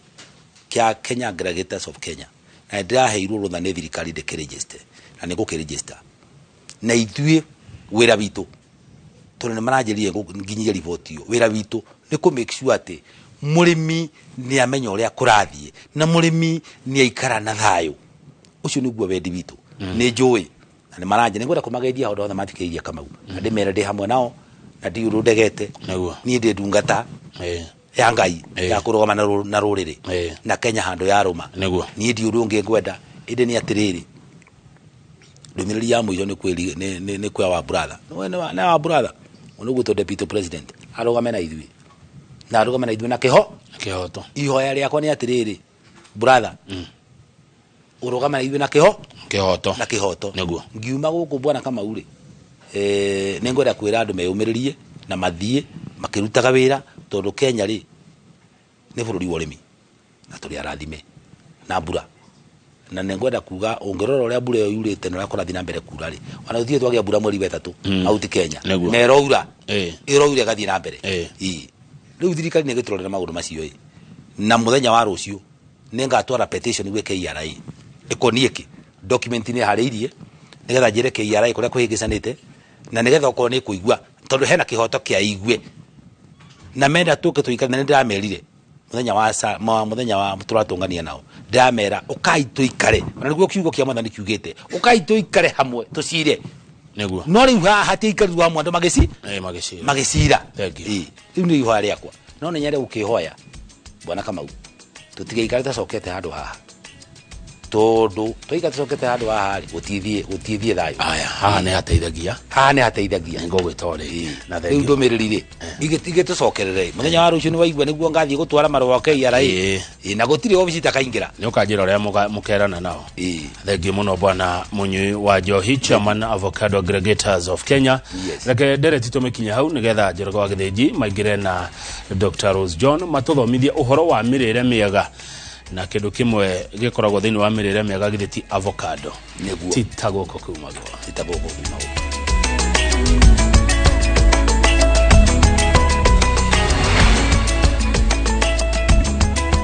Speaker 2: kĩa Kenya Aggregators of Kenya, na ndĩraheirwo rũtha nĩ thirikari ndĩkĩregister, na nĩ ngũkĩregister na ithuĩ wĩra witũ, tondũ nĩ maranjĩrire nginyie riboti ĩyo. Wĩra witũ nĩ kũ make sure atĩ mũrĩmi nĩ amenya ũrĩa kũrathiĩ na mũrĩmi nĩ aikara na thayũ. Ũcio nĩguo wendi witũ. Nĩ njũĩ na nĩ maranjĩ, nĩ ngwenda kũmageithia handũ hothe mathikĩrĩria Kamau, na ndĩmere ndĩ hamwe nao na ndi ũndũ ndegete. Niĩ ndĩ ndungata ya Ngai ya kũrũgama na rũrĩrĩ na Kenya handũ ya rũma. Niĩ ndi ũndũ ũngĩ ngwenda, ĩndĩ nĩ atĩrĩrĩ, ndũmĩrĩri ya mũico nĩ kwĩri nĩ kwĩ our brother, nĩ our brother ũnĩgwĩtwo deputy president, arũgame na ithuĩ na arũgame na ithuĩ na kĩho
Speaker 1: Kĩhoto.
Speaker 2: Ihoya rĩakwa nĩ atĩrĩrĩ, brother, ũrũgame na ithuĩ na kĩho
Speaker 1: Kĩhoto.
Speaker 2: Na kĩhoto. Ngiuma gũkũ, bwana Kamau rĩ, nĩ ngwenda kwĩra andũ meyũmĩrĩrie na mathiĩ makĩrutaga wĩra, tondũ Kenya rĩ, nĩ bũrũri wa ũrĩmi na tũrĩ arathime na mbura, na nĩ ngwenda kuga ũngĩrora ũrĩa mbura ĩyo yurĩte na ũrĩa kũrathiĩ na mbere kura rĩ, ona gũtirĩ twagĩa mbura mweri wa 3 hau ti Kenya na ĩroura, ĩroura ĩgathiĩ na mbere. Ĩĩ. Rĩu thirikari nĩ ĩgĩtũrorera maũndũ macio ĩ, na mũthenya wa rũciũ nĩ ngatwara petition gwĩ KRA ĩkoniĩ kĩ document nĩ harĩirie, nĩgetha njĩre KRA kũrĩa kwĩhĩngĩcanĩte, na nĩgetha okorwo nĩ kũigua, tondũ hena kĩhoto kĩa igue na menda tũke tũikare. Na nĩ ndĩramerire mũthenya wa mũthenya wa tũratũngania nao, ndĩramera ũkai tũikare, ona nĩguo kiugo kĩa Mwathani kiugĩte, ũkai tũikare hamwe tũcire. No rĩu haha hatiaikarirwo hamwe, andũ magĩci
Speaker 1: Magĩcira.
Speaker 2: Magĩcira.
Speaker 1: Thank you.
Speaker 2: Ĩĩ. Rĩu nĩ ihoya rĩakwa, no nĩ nyende gũkĩhoya, bwana Kamau, tũtigaikare tũcokete handũ haha, tondũ twaikara tũcokete handũ haha rĩ, gũtithiĩ, gũtithiĩ thayũ.
Speaker 1: Aya, haha nĩ hateithagia.
Speaker 2: Haha nĩ hateithagia.
Speaker 1: Nĩngũgwĩta o rĩngĩ na
Speaker 2: Rĩu
Speaker 1: thank you.
Speaker 2: ndũmĩrĩri rĩ, igĩtũcokerere mũthenya wa rũciũ, nĩ waigua nĩguo ngathiĩ gũtwara marũa KRA. Ĩĩ, na gũtirĩ obici itakaingĩra.
Speaker 1: Nĩ ũkanjĩra ũrĩa mũkerana nao. Thengiũ mũno, bwana Mũnyui wa Njohi, chairman, Avocado Aggregators of Kenya.
Speaker 2: Yes.
Speaker 1: Reke ndereti tũmĩkinye hau, nĩgetha Njoroge wa Gĩthĩnji maingĩre na Dr Rose John matũthomithie ũhoro wa mĩrĩre mĩega, na kĩndũ kĩmwe gĩkoragwo thĩinĩ wa mĩrĩre mĩega githĩ ti avocado?
Speaker 2: Nĩguo.
Speaker 1: Ti ta gũkũ kumagwo.
Speaker 2: Ti ta gũkũ kumagwo.